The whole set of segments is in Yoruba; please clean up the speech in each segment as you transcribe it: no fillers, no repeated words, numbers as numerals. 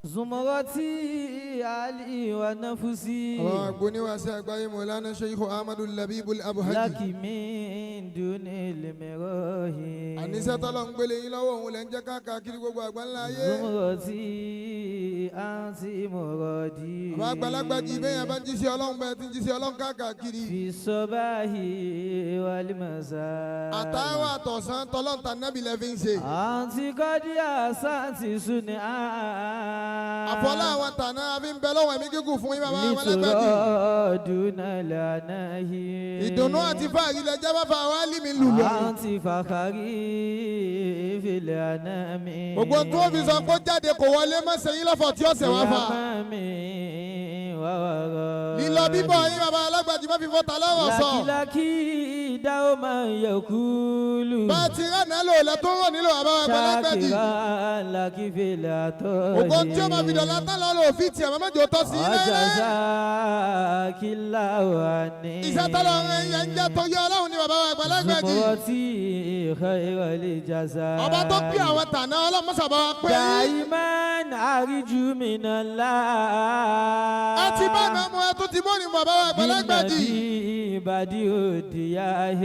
زمرتي علي ونفسي Àwọn agbóníwàsí àgbáyé Mọ̀lánà Sheikh Ahmadu Labibul Abuhaji. لك من دون المراه Àníṣe tọ́lọ̀ ń gbélé yín lọ́wọ́ òun lẹ́ ń jẹ́ káàkiri gbogbo àgbáńlá ayé. زمرتي أنت مرادي Àwọn àgbàlagbà jì bẹ́ẹ̀ yẹn bá ń jíṣẹ́ Ọlọ́run bẹ́ẹ̀ tí ń jíṣẹ́ Ọlọ́run káàkiri. في الصباح والمساء Àtàwọn àtọ̀sán tọ́lọ́n ta nábì lẹ́ fi ń ṣe. أنت قد أحسنت صنعا Àfọlá àwọn tàná a fi ń bẹ lọ́wọ́ ẹ̀mí gígùn fún yín bàbá àgbàlagbà jì. لترادون لناهي Ìdùnnú àti fáàrí lẹ jẹ́ bàbá wa lì mí lù lọ. أنت فخري في الأنام Gbogbo tó fi sọ pé ó jáde kò wọlé má ṣe yín lọ́fọ̀ tí ó ṣẹ̀ wá fà. أمامي وورائي Lílọ bíbọ̀ yín bàbá alágbàjì má fi fọ́ta lọ́rọ̀ sọ. لكي دوما يقول Bá a ti rán náà lò lẹ tó rọ̀ nílò bàbá àgbàlagbàjì. شاكرا لك في العطاء Ògo tí ó máa fi dọ̀là tán lọ lò fi tiẹ̀ mọ́ mẹ́jọ tọ́ sí i láéláé. وجزاك الله عني Iṣẹ́ tọ́lọ̀ ń yẹn ń jẹ́ tó yẹ Ọlọ́run ní bàbá àgbàlagbàjì. زمرتي خير الجزاء Ọba tó pín àwọn tàná ọlọ́mọṣàbá wa pé yín. دائما أرجو من الله Ẹ ti bá náà mú ẹ tó ti mọ́ ní bàbá àgbàlagbàjì. بالنبي بديع الدياه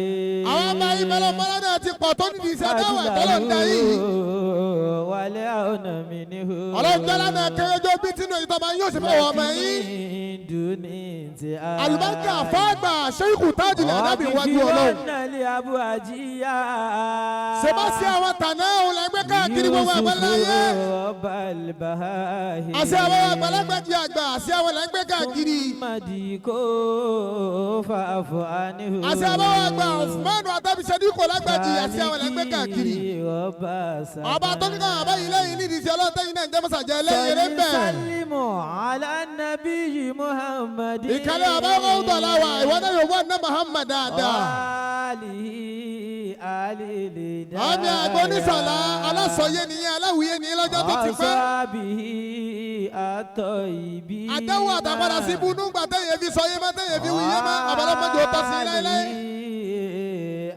Àwọn ọmọ yìí mọ́lọ́mọ́lá náà ti pọ̀ tó nídìí iṣẹ́ dáwà tọ́lọ̀ ń darí. والعون منه Ọlọ́run jọ́lá náà kéré jó bí tínú ìtọ́ba yóò ṣe fún ọmọ yín. من دون انتهاء Àlùbáríkà fáàgbà Ṣéyíkù Tájìlì Ànábì wájú Ọlọ́run. لأبو Ṣé bá sí àwọn tàná òun la gbé káàkiri gbogbo àgbáláyé? رب البهائم Àṣẹ àwọn àgbàlagbàjì àgbà àṣẹ àwọn là ń gbé káàkiri. مديكو فاعف عنه Àṣẹ àwọn àgbà Usmanu Atábíṣẹ́díkò lágbàjì àṣẹ àwọn là ń gbé káàkiri. رب السماء Ọba tó ní káwọn àbá yìí lẹ́yìn nídìí iṣẹ́ Ọlọ́run tẹ́yìn náà ń jẹ́ mọ́sàjẹ́ lẹ́yìn eré ń bẹ̀. سلموا على النبي محمد Ìkàlẹ̀ àbá wọn ń dọ̀la wa ìwọ náà yóò wọ́n ná Muhammad dáadáa. آله آل الهداية Àmì àgbọ̀ onísàlá alásọyé nìyẹn aláwìyé nìyẹn lọ́jọ́ tó ti pẹ́. وأصحابه الطيبين Àdéhùn àtàpadà sí ibùdó ńgbà tẹ́yẹ fi sọyé má tẹ́yẹ fi wuyé má àbálọ́mọdé ó tọ́ sí láéláé.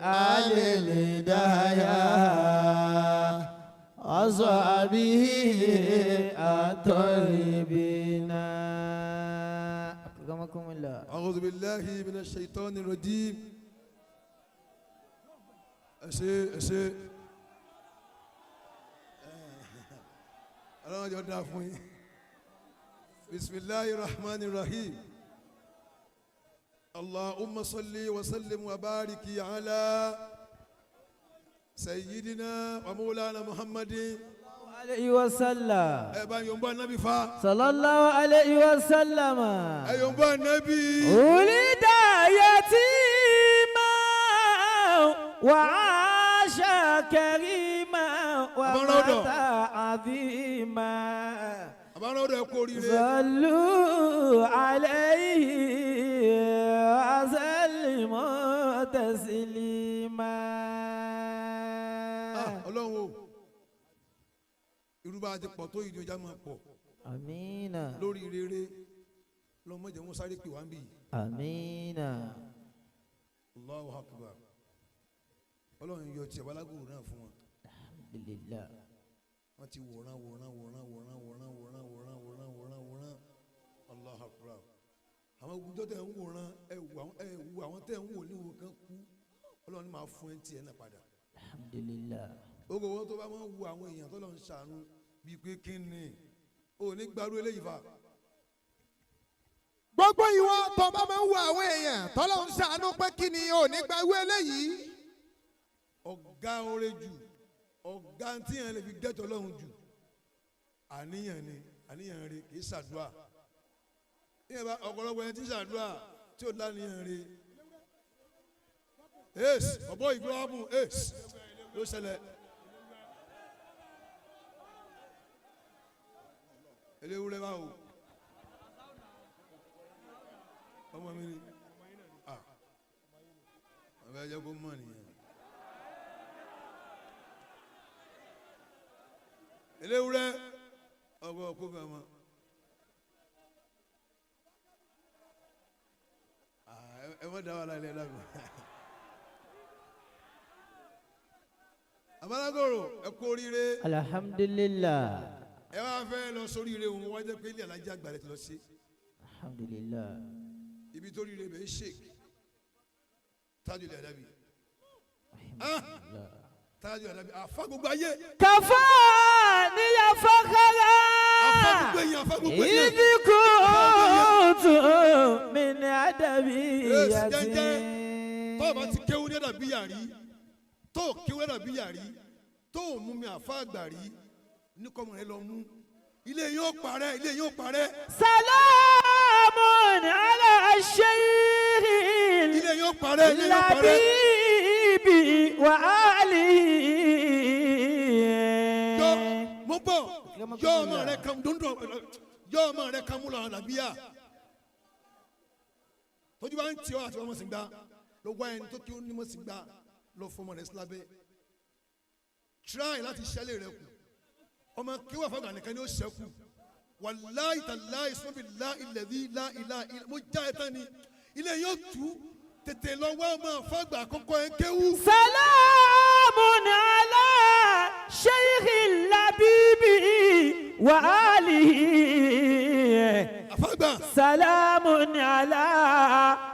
آل الهداية وأصحابه الطيبين أكرمكم الله. أعوذ بالله من الشيطان الرجيم. Ẹ ṣé, ẹ ṣé, Ọlọ́run jọ dáa fún yín. بسم الله الرحمن الرحيم. اللهم صل وسلم وبارك على سيدنا ومولانا محمد عليه وسلم. Ẹ bá yòǹbó anabi fa. صلى الله عليه وسلم. Ẹ yòǹbó anabi. ولد يتيما وعاش كريما ومات عظيما. Àbára ọdọ, ẹ kú oríire. صلوا عليه وسلموا تسليما. Ah, Ọlọ́run o, irú bá a ti pọ̀ tó yìí ni ọjà máa pọ̀ آمين. lórí rere lọ́mọdé wọn sáré pè wá ń bì yìí. آمين. Allahu Akbar. Ọlọ́run yọ tiẹ̀ balágòrò náà fún wọn. الحمد لله. Wọ́n ti wòran wòran wòran wòran wòran wòran wòran wòran wòran wòran. Allahu Akbar. Àwọn ogunjọ́ tẹ̀ ń wòran, ẹ wò àwọn, ẹ wò àwọn tẹ̀ ń wò níwò kan kú, Ọlọ́run máa fún ẹ tiẹ̀ náà padà. الحمد لله. Ogo wọn tó bá máa ń wo àwọn èèyàn tó lọ ń ṣàánú bíi pé kí ni ò ní gbarú eléyìí fa. Gbogbo ìwọ tó bá máa ń wo àwọn èèyàn tọ́lọ́ ń ṣàánú pé kí ni ò ní gba ewé eléyìí. Ọ̀gá oore jù, ọ̀gá tí yẹn lè fi gẹ́tọ̀ lọ́hùn jù, àníyàn ni. Àníyàn rẹ kì í ṣàdúrà. Ìyẹn bá ọ̀pọ̀lọpọ̀ ẹni tí ń ṣàdúrà tí ò láníyàn rẹ. Ace ọ̀bọ ìgbéwàmù ace ló ṣẹlẹ̀. Eléwúrẹ́ báwo ọmọ mi ni ah ọbẹ̀ ẹ̀jẹ̀ kó mọ̀ nìyẹn. Eléwúrẹ́ ọgbọ kó bẹ ọmọ. Ẹ má dá wàhálà ilé ẹ dàgbà. Abalagoro, ẹ kú oríire. Alhamdulillah. Ẹ wá fẹ́ lọ sórí ire òun wá jẹ́ pé ilé alájà àgbà rẹ ti lọ sí. Alhamdulillah. Ibi tó rí ire bẹ̀ ń Sheikh Tajul Adabi. Alhamdulillah. Tajul Adabi àfa gbogbo ayé. Kafani ya fakhara. Àfa gbogbo èèyàn, àfa gbogbo èèyàn. إذ كنت من Yes, jẹ́jẹ́. أدبية Tó o bá ti kéwú ní àdàbí yàrí, tó o kéwú ní àdàbí yàrí, tó o mú mi àfa àgbà rí, ní kọ́mọ rẹ lọ mú. Ilé yóò parẹ́, ilé yóò parẹ́. سلام على الشيخ Ilé yóò parẹ́, ilé yóò parẹ́. اللبيب وآله. Yọ mo bọ̀, yọ ọmọ rẹ kan dundun, yọ ọmọ rẹ kan mú lọ àdàbíyà. Tójú bá ń tì ọ́ àti ọmọ sì gbá, lọ wá ẹni tó kéwú ní mọ̀ sí gbá, lọ fọmọ rẹ sílábẹ́. Try láti ṣẹlẹ̀ rẹ kù. Ọmọ kéwú àfàgbà nìkan ni ó ṣẹ́kù. Wàláì tàláì sọ́bì láìlẹ̀dí láìlá mo já ẹ tán ni. Ilé yóò tú tètè lọ wá ọmọ àfàgbà àkọ́kọ́ ẹ kéwú. سلام على شيخ اللبيب وآله. Àfàgbà. سلام على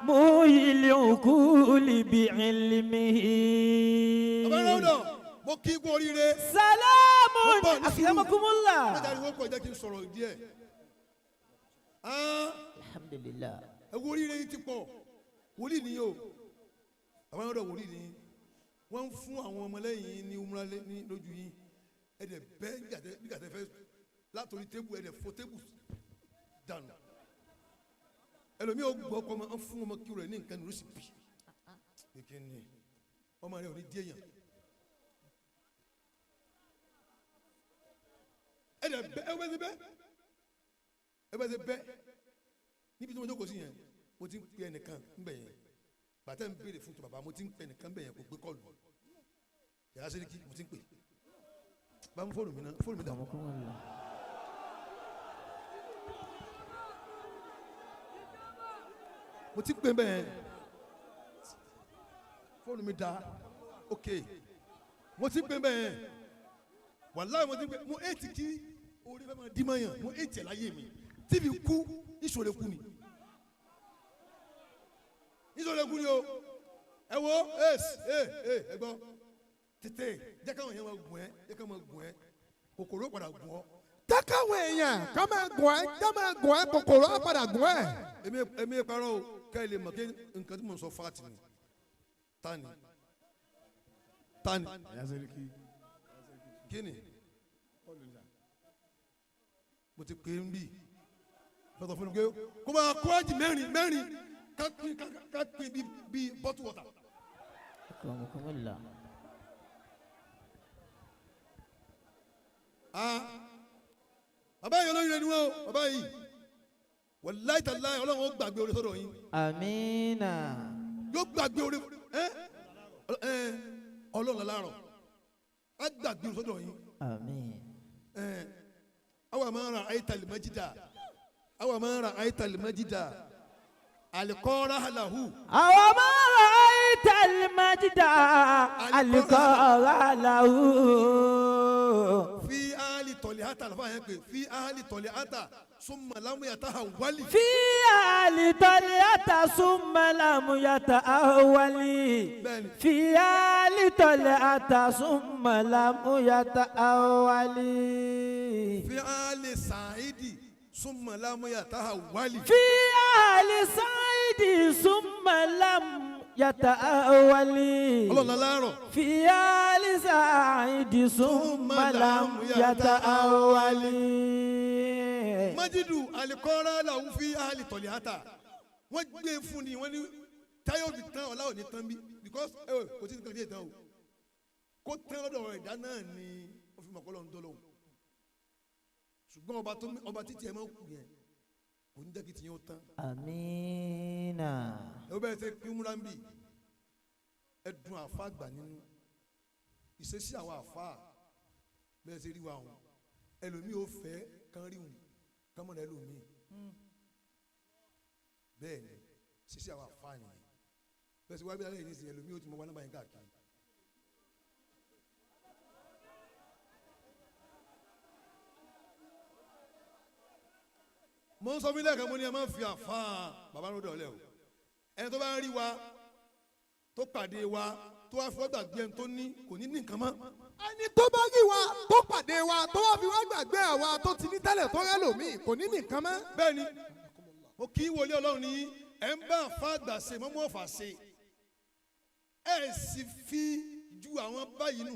محيي العقول بعلمه. Bàbá Ráúdọ̀, mo kí kú oríire. سلام Mo bọ̀ ní sùúrù. أكرمكم الله. Mẹ́ta ni wọ́n kọ̀ jẹ́ kí n sọ̀rọ̀ díẹ̀. Ah, Alhamdulillah. ẹ wo oríire yìí ti pọ̀. Wòlíì ni o. Bàbá Ráúdọ̀ wòlíì ni. Wọ́n ń fún àwọn ọmọlẹ́yìn yín ní umra ní lójú yín. Ẹ dẹ̀ bẹ́ nígbà tẹ́ fẹ́ látòrí tébù, ẹ dẹ̀ fọ́ tébù dànù. Ẹlòmíì ò gbọ́ ọkọ ọmọ ń fún ọmọ kí rẹ̀ ní nǹkan ní ló sì bì. Kékeré ni ọmọ rẹ̀ ò ní díẹ̀ yàn. Ẹ dẹ̀ bẹ́, ẹ bẹ́ ṣe bẹ́, ẹ bẹ́ ṣe bẹ́ níbi tí mo jókòó sí yẹn, mo ti ń pe ẹnìkan ńbẹ yẹn. Bàtà ń béèrè fún tó bàbá, mo ti ń pe ẹnìkan ńbẹ yẹn, kò gbé kọ́ọ̀lù. Yàrá sẹ́ríkì mo ti ń pè. Bá mú fóònù mi náà, fóònù mi dà. أكرمكم الله. Mo ti ń pè ńbẹ yẹn, fóònù mi dà. Ok, mo ti ń pè ńbẹ yẹn, wàláhì mo ti ń pè. Mo ètì kí orí fẹ́ máa dí mọ́ yàn, mo ètì ẹ̀ láyé mi tíbi kú ìṣòro kú ni, ìṣòro kú ni o. Ẹ wo ẹ ẹ ẹ gbọ́, tètè jẹ́ káwọn èèyàn máa gùn ẹ́, jẹ́ káwọn máa gùn ẹ́, kòkòrò padà gùn ọ́. Jẹ́ káwọn èèyàn ká máa gùn ẹ́, ká máa gùn ẹ́, kòkòrò á padà gùn ẹ́. Èmi parọ́ o, kẹ́ ẹ lè mọ̀ kí nǹkan tí mo sọ fáàtì ni. Tani tani kí ni mo ti pè é ń bì lọ́tọ̀ fún mi pé kó máa kó àjì mẹ́rin mẹ́rin ká pín ká pín bí bí bottle water. أكرمكم الله. Ah, bàbá yìí olóyún ni wọ́n o. Bàbá yìí, wàláì tàláì, ọlọ́run ó gbàgbé orí sọ́dọ̀ yín. Amina. Yóò gbàgbé orí ẹ ẹ ọlọ́run aláàrọ̀ á gbàgbé orí sọ́dọ̀ yín. Amin. Ẹ awa máa ra àyítàlì májídà, awa máa ra àyítàlì májídà alikọ́ra halahu. أوما رأيت المجد القرى له. Fi áhàlì tọ̀lẹ̀ hátà lọ́fà yẹn pé fi áhàlì tọ̀lẹ̀ hátà súnmọ́ lámúyàtà hàwálì. في آل طلعت ثم لم يتأول. Bẹ́ẹ̀ni. في آل طلعت ثم لم يتأول. Fi áhàlì sàáìdì súnmọ́ lámúyàtà hàwálì. في آل سعيد ثم لم يتأول. Ọlọ́run aláàrọ̀. في آل سعيد ثم لم يتأول. Májídù alikọ́ra làwọn fi áhàlì tọ̀lẹ̀ hátà wọ́n gbé fún ni, wọ́n ní táyọ̀ fi tán ọ̀la ò ní tán bí, because ẹ wò kò tí nǹkan díẹ̀ tán o, kó tán lọ́dọ̀ ẹ̀dá náà ni ó fi mọ̀ kọ́ lọ́n dọ́lọ́hùn. Ṣùgbọ́n ọba tó ọba títí ẹ̀ máa ń kú yẹn kò ní jẹ́ kí tiyẹn ó tán. Amina. Ẹ bẹ́ẹ̀ ṣe pín múra ń bì, ẹ dùn àfa àgbà nínú ìṣesí àwọn àfa bẹ́ẹ̀ ṣe rí wa wọn, ẹlòmíì ò fẹ́ kán rí wọn kán mọ̀ ẹlòmíì. Bẹ́ẹ̀ ni ṣíṣe àwọn àfa nìyẹn. Bẹ́ẹ̀ ṣe wá bí alẹ́ yìí nísìnyí, ẹlòmíì ó ti mọ wọn náà báyìí káàkiri. Mo ń sọ fún ilé ẹ̀ka, mo ní ẹ má fi àfa bàbá ló dọ̀lẹ́ o. Ẹni tó bá ń rí wa, tó pàdé wa, tó wá fọwọ́ gbàgbé ẹni tó ní, kò ní ní nǹkan mọ́. Ẹni tó bá rí wa, tó pàdé wa, tó wá fi wá gbàgbé àwa tó ti ní tẹ́lẹ̀, tó rẹ́ lòmíì, kò ní nìkan mọ́. Bẹ́ẹ̀ ni mo kí wọlé Ọlọ́run ní ẹ̀ ń bá àfa àgbà ṣe mọ́mú ọ̀fà ṣe, ẹ̀ sì fi ju àwọn báyìí nù.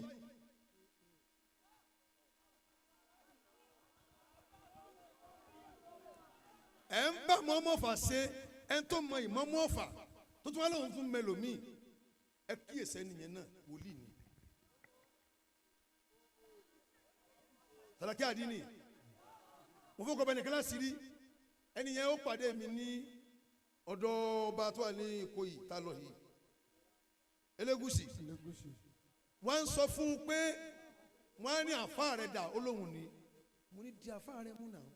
Ẹ̀ ń bá mọ́mú ọ̀fà ṣe, ẹ̀ ń tó mọ ìmọ̀mú ọ̀fà tó tún wá lóhùn fún mẹlòmíì, ẹ kíyèsí ẹnìyẹn náà, wòlíì ni. Sàlàkí àdínì, mo fẹ́ kọ́ bẹ́ẹ̀ nìkan láti rí ẹni yẹn. Ó pàdé mi ní ọ̀dọ̀ ọba tó wà ní Ìkòyí tá a lọ yìí, Elégùṣì. Wọ́n ń sọ fún un pé wọ́n á ní àfa rẹ̀ dà, ó lóhùn ní. Mo ní di àfa rẹ̀ mú náà.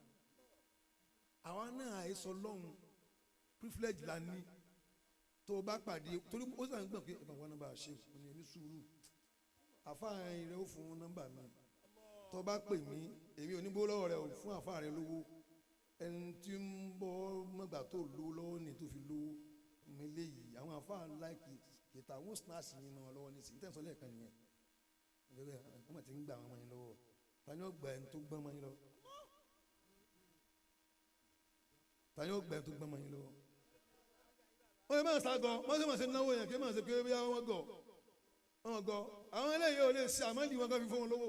Àwa náà àìsọ lọ́hùn, privilege la ní. Tó o bá pàdé, torí ó sàn gbọ̀n pé ìbá wọn nọ́mbà ṣe mo ní ẹni sùúrù, àfa rẹ̀ ó fún nọ́mbà mi. Tó o bá pè mí, èmi ò ní gbówó lọ́wọ́ rẹ o, fún àfa rẹ lówó. Ẹni tí ń bọ́ mọ́gbà tó lówó lọ́wọ́ ní tó fi lówó mi léyìí. Àwọn àfa láìkì kìtà àwọn snatch yìí mọ́ wọn lọ́wọ́ ní sí tẹ̀sán lẹ́ẹ̀kan nìyẹn. Bẹ́ẹ̀ wọ́n mà ti ń gbà àwọn ọmọ yín lọ́wọ́. Ta ni ó gbà ẹni tó gbọ́n mọ́ yín lọ́wọ́? Ta ni ó gbà ẹni tó gbọ́n mọ́ yín lọ́wọ́? Wọ́n yẹ máa ságọ, wọ́n sì máa ṣe náwó yẹn kí wọ́n máa ṣe pé bí wọ́n gọ̀ wọ́n gọ̀. Àwọn eléyìí ò lè ṣe àmọ́lì wọn kan fi fún wọn lówó,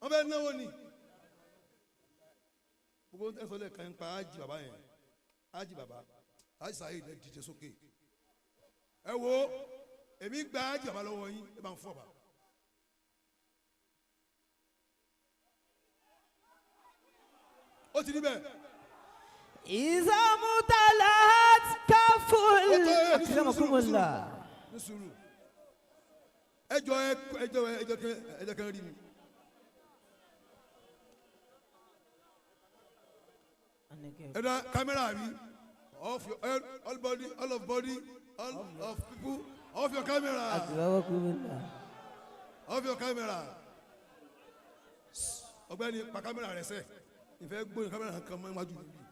wọ́n fẹ́ náwó ni. Gbogbo ẹsọ lẹ́ẹ̀kan ń pa ájì bàbá yẹn, ájì bàbá ájì sáyé lẹ dìde sókè. Ẹ wo, èmi gba ájì bàbá lọ́wọ́ yín, ẹ bá ń fọ́ bàbá. Ó ti níbẹ̀. إذا امتلأت كف Ó tó, ẹ ní sùúrù, أكرمكم sùúrù, الله. ní sùúrù. Ẹ jọ, ẹ jọ, ẹ jọ, ẹ jọ kẹ́ rí mi. Ẹ dá kámẹ́rà mi. Off your all, all body, all of body, all of people, off your camera. أكرمكم الله. Off your camera. Ọ̀gbẹ́ni, pa kámẹ́rà rẹ sẹ́, ìfẹ́ gbóyún kámẹ́rà kan mọ́ iwájú mi bí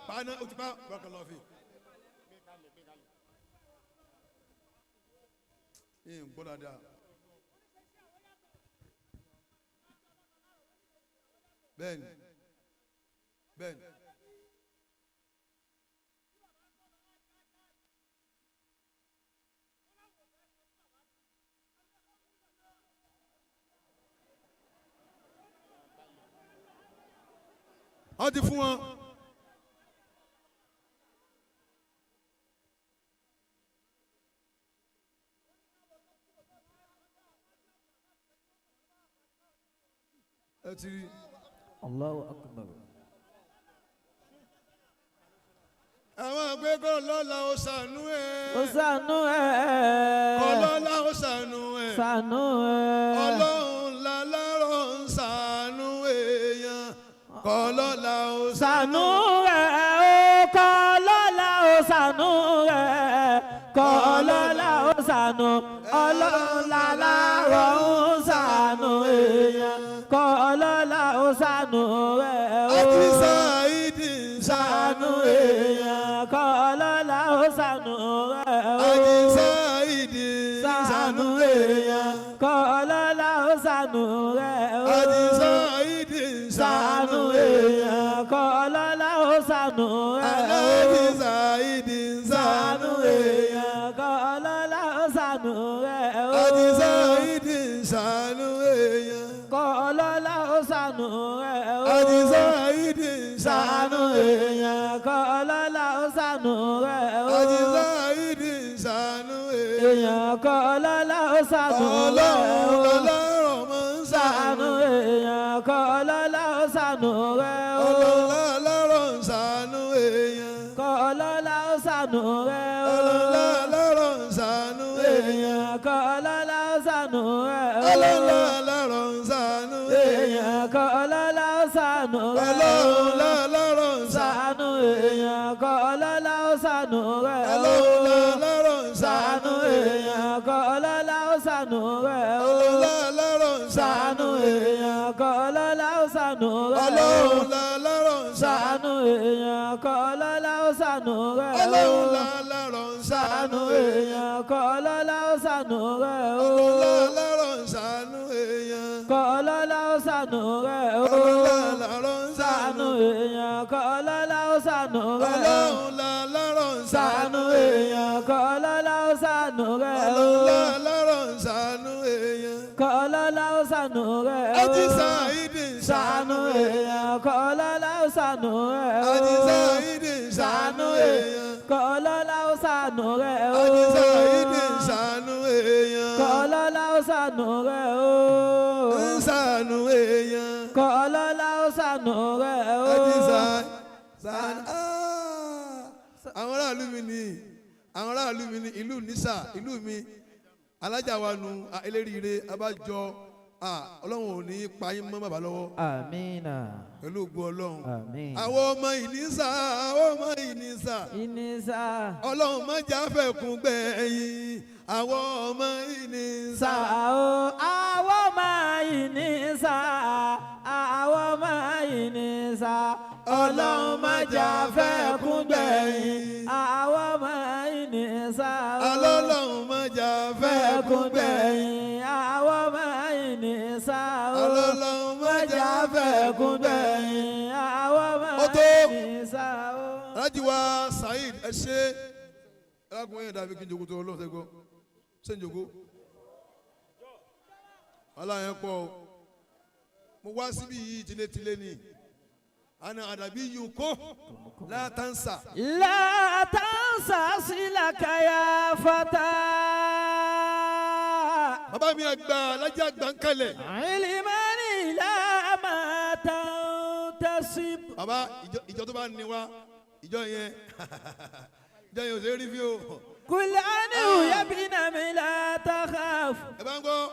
paná o ti pa bákan lọ́ọ́ fi. Ẹ ń gbọ́ dáadáa. Bẹ́ẹ̀ni, bẹ́ẹ̀ni. Wọ́n ti fún wọn. Ẹ ti rí. الله أكبر. Àwọn àgbẹ̀kọ̀ lọ́la ó ṣàánú ẹ̀. Ó ṣàánú ẹ̀. Ọlọ́lá ó ṣàánú ẹ̀. Ṣàánú ẹ̀. Ọlọ́run lálárọ̀ ń ṣàánú èèyàn, kọlọ́lá ó Ṣàánú ẹ̀ ó, kọ́lọ́lá ó ṣàánú ẹ̀, kọ́lọ́lá ó ṣàánú. Ọlọ́run lálárọ̀ ń ṣàánú èèyàn, kọ́lọ́lá ó ṣàánú ẹ̀ ó. Àti Sáìdì ń Ṣàánú ṣàánú èèyàn, kọ́lọ́lá ó ṣàánú ẹ̀ ó. Àti Sáìdì ń Ṣàánú ṣàánú èèyàn, kọ́lọ́lá ó ṣàánú ẹ̀ ó. Àti Sáìdì ń Ṣàánú ṣàánú èèyàn, kọ́lọ́lá ó ṣàánú ẹ̀ ó. Aláàjì Sáìdì ń Ṣàánú ṣàánú èèyàn, kọ́lọ́lá ó ṣàánú ẹ̀ ó. Àti Sáìdì ń ṣàánú èèyàn. Kọ́lọ́lá ó ṣàánú ẹ̀ ó. Àti Sáìdì ń Ṣàánú ṣàánú èèyàn, kọ́lọ́lá ó ṣàánú ẹ̀ ó. Àti Sáìdì ń ṣàánú èèyàn. Èèyàn, kọ́lọ́lá ó ṣàánú ẹ̀ Ọlọ́run ó. lọ́lọ́rọ̀ máa ń Ṣàánú ṣàánú. èèyàn, kọ́lọ́lá ó ṣàánú ẹ̀ ó. Ọlọ́run lọ́lọ́rọ̀ ń ṣàánú èèyàn. Kọ́lọ́lá ó ṣàánú ẹ̀ ó. Ọlọ́run lọ́lọ́rọ̀ ń ṣàánú èèyàn. Èèyàn, kọ́lọ́lá ó ṣàánú ẹ̀ ó. Ọlọ́run lọ́lọ́rọ̀ ń ṣàánú èèyàn. Èèyàn, kọ́lọ́lá ó ṣàánú ẹ̀ ó. Ọlọ́run lọ́lọ́rọ̀ ń ṣàánú. Ṣàánú èèyàn, kọ́lọ́lá ó ṣàánú ẹ̀ ó. Ọlọ́run lọ́lọ́rọ̀ ń Ṣàánú ṣàánú èèyàn, kọ́lọ́lá ó ṣàánú ẹ̀ ó. Ọlọ́run lọ́lọ́rọ̀ ń Ṣàánú ṣàánú èèyàn, kọ́lọ́lá ó ṣàánú ẹ̀ ó. Ọlọ́run lọ́lọ́rọ̀ ń ṣàánú ṣàánú èèyàn kọ́ lọ́lá ó ṣàánú rẹ̀ o. Ọlọ́run lálárọ̀ ń Ṣàánú ṣàánú èèyàn. èèyàn kọ́ lọ́lá ó ṣàánú rẹ̀ o. Ọlọ́run lálárọ̀ ń ṣàánú èèyàn. Kọ́ lọ́lá ó ṣàánú rẹ̀ o. Ọlọ́run lálárọ̀ ń Ṣàánú ṣàánú èèyàn kọ́ lọ́lá ó ṣàánú rẹ̀ o. Ọlọ́run lálárọ̀ ń Ṣàánú ṣàánú èèyàn. èèyàn kọ́ lọ́lá ó ṣàánú rẹ̀ o. Ọlọ́run lálárọ̀ ń ṣàánú èèyàn. Kọ́ lọ́lá ó ṣàánú rẹ̀ o. Ají Sáìdì ń Ṣàánú ṣàánú èèyàn. èèyàn kọ́ lọ́lá ó ṣàánú rẹ̀ o. Ají Sáìdì ń ṣàánú èèyàn. Kọ́ lọ́lá ó ṣàánú rẹ̀ o. Ají Sáìdì ń ṣàánú èèyàn. Kọ́ lọ́lá ó ṣàánú rẹ̀ o. Ń ṣàánú èèyàn. Kọ́ lọ́lá ó ṣàánú rẹ̀ o. Ají Sáìdì. Àwọn aráàlú mi ni àwọn aráàlú mi ni ìlú Nisa ìlú mi alájà wa nu eléríire abájọ Ọlọ́run ò ní pa yín mọ́ bàbá lọ́wọ́ Àmínà. pẹ̀lú ògo Ọlọ́run. Àmín. Àwọn ọmọ Ìnísà àwọn ọmọ Ìnísà Ìnísà. Ọlọ́run má jà fẹ̀kún gbẹ̀yìn àwọn ọmọ Ìnísà. Sà o, àwọn ọmọ Ìnísà, àwọn ọmọ Ìnísà, Ọlọ́run má jà fẹ́ kún gbẹ̀yìn. Àwọn ọmọ Ìnísà o, Ọlọ́run má jà fẹ́ fẹ̀kún kún gbẹ̀yìn. gbẹ̀yìn. Àwọn ọmọ Ìnísà o, Ọlọ́run má má jà jà fẹ́ fẹ̀kún kún gbẹ̀yìn. gbẹ̀yìn. Àwọn ọmọ Ó tó. Ìnísà o. Alhaji wa Saheed ẹ ṣe ẹlẹ́kùn yẹn dàbí kí n jòkó tó Ọlọ́run ṣẹ́gbọ́ ṣé n jòkó wàhálà yẹn pọ̀ o mo wá síbí yìí tilétilé ni àná àdàbí yìí kó látàǹsà لا تنسى صلك يا فتى bàbá mi àgbà alájà àgbà ń kalẹ̀ علما إلى ما تنتسب bàbá ìjọ tó bá ní wa ìjọ yẹn ìjọ yẹn ò ṣe é rí fi o كل عنه يا ابن من لا تخاف ẹ bá ń gbọ́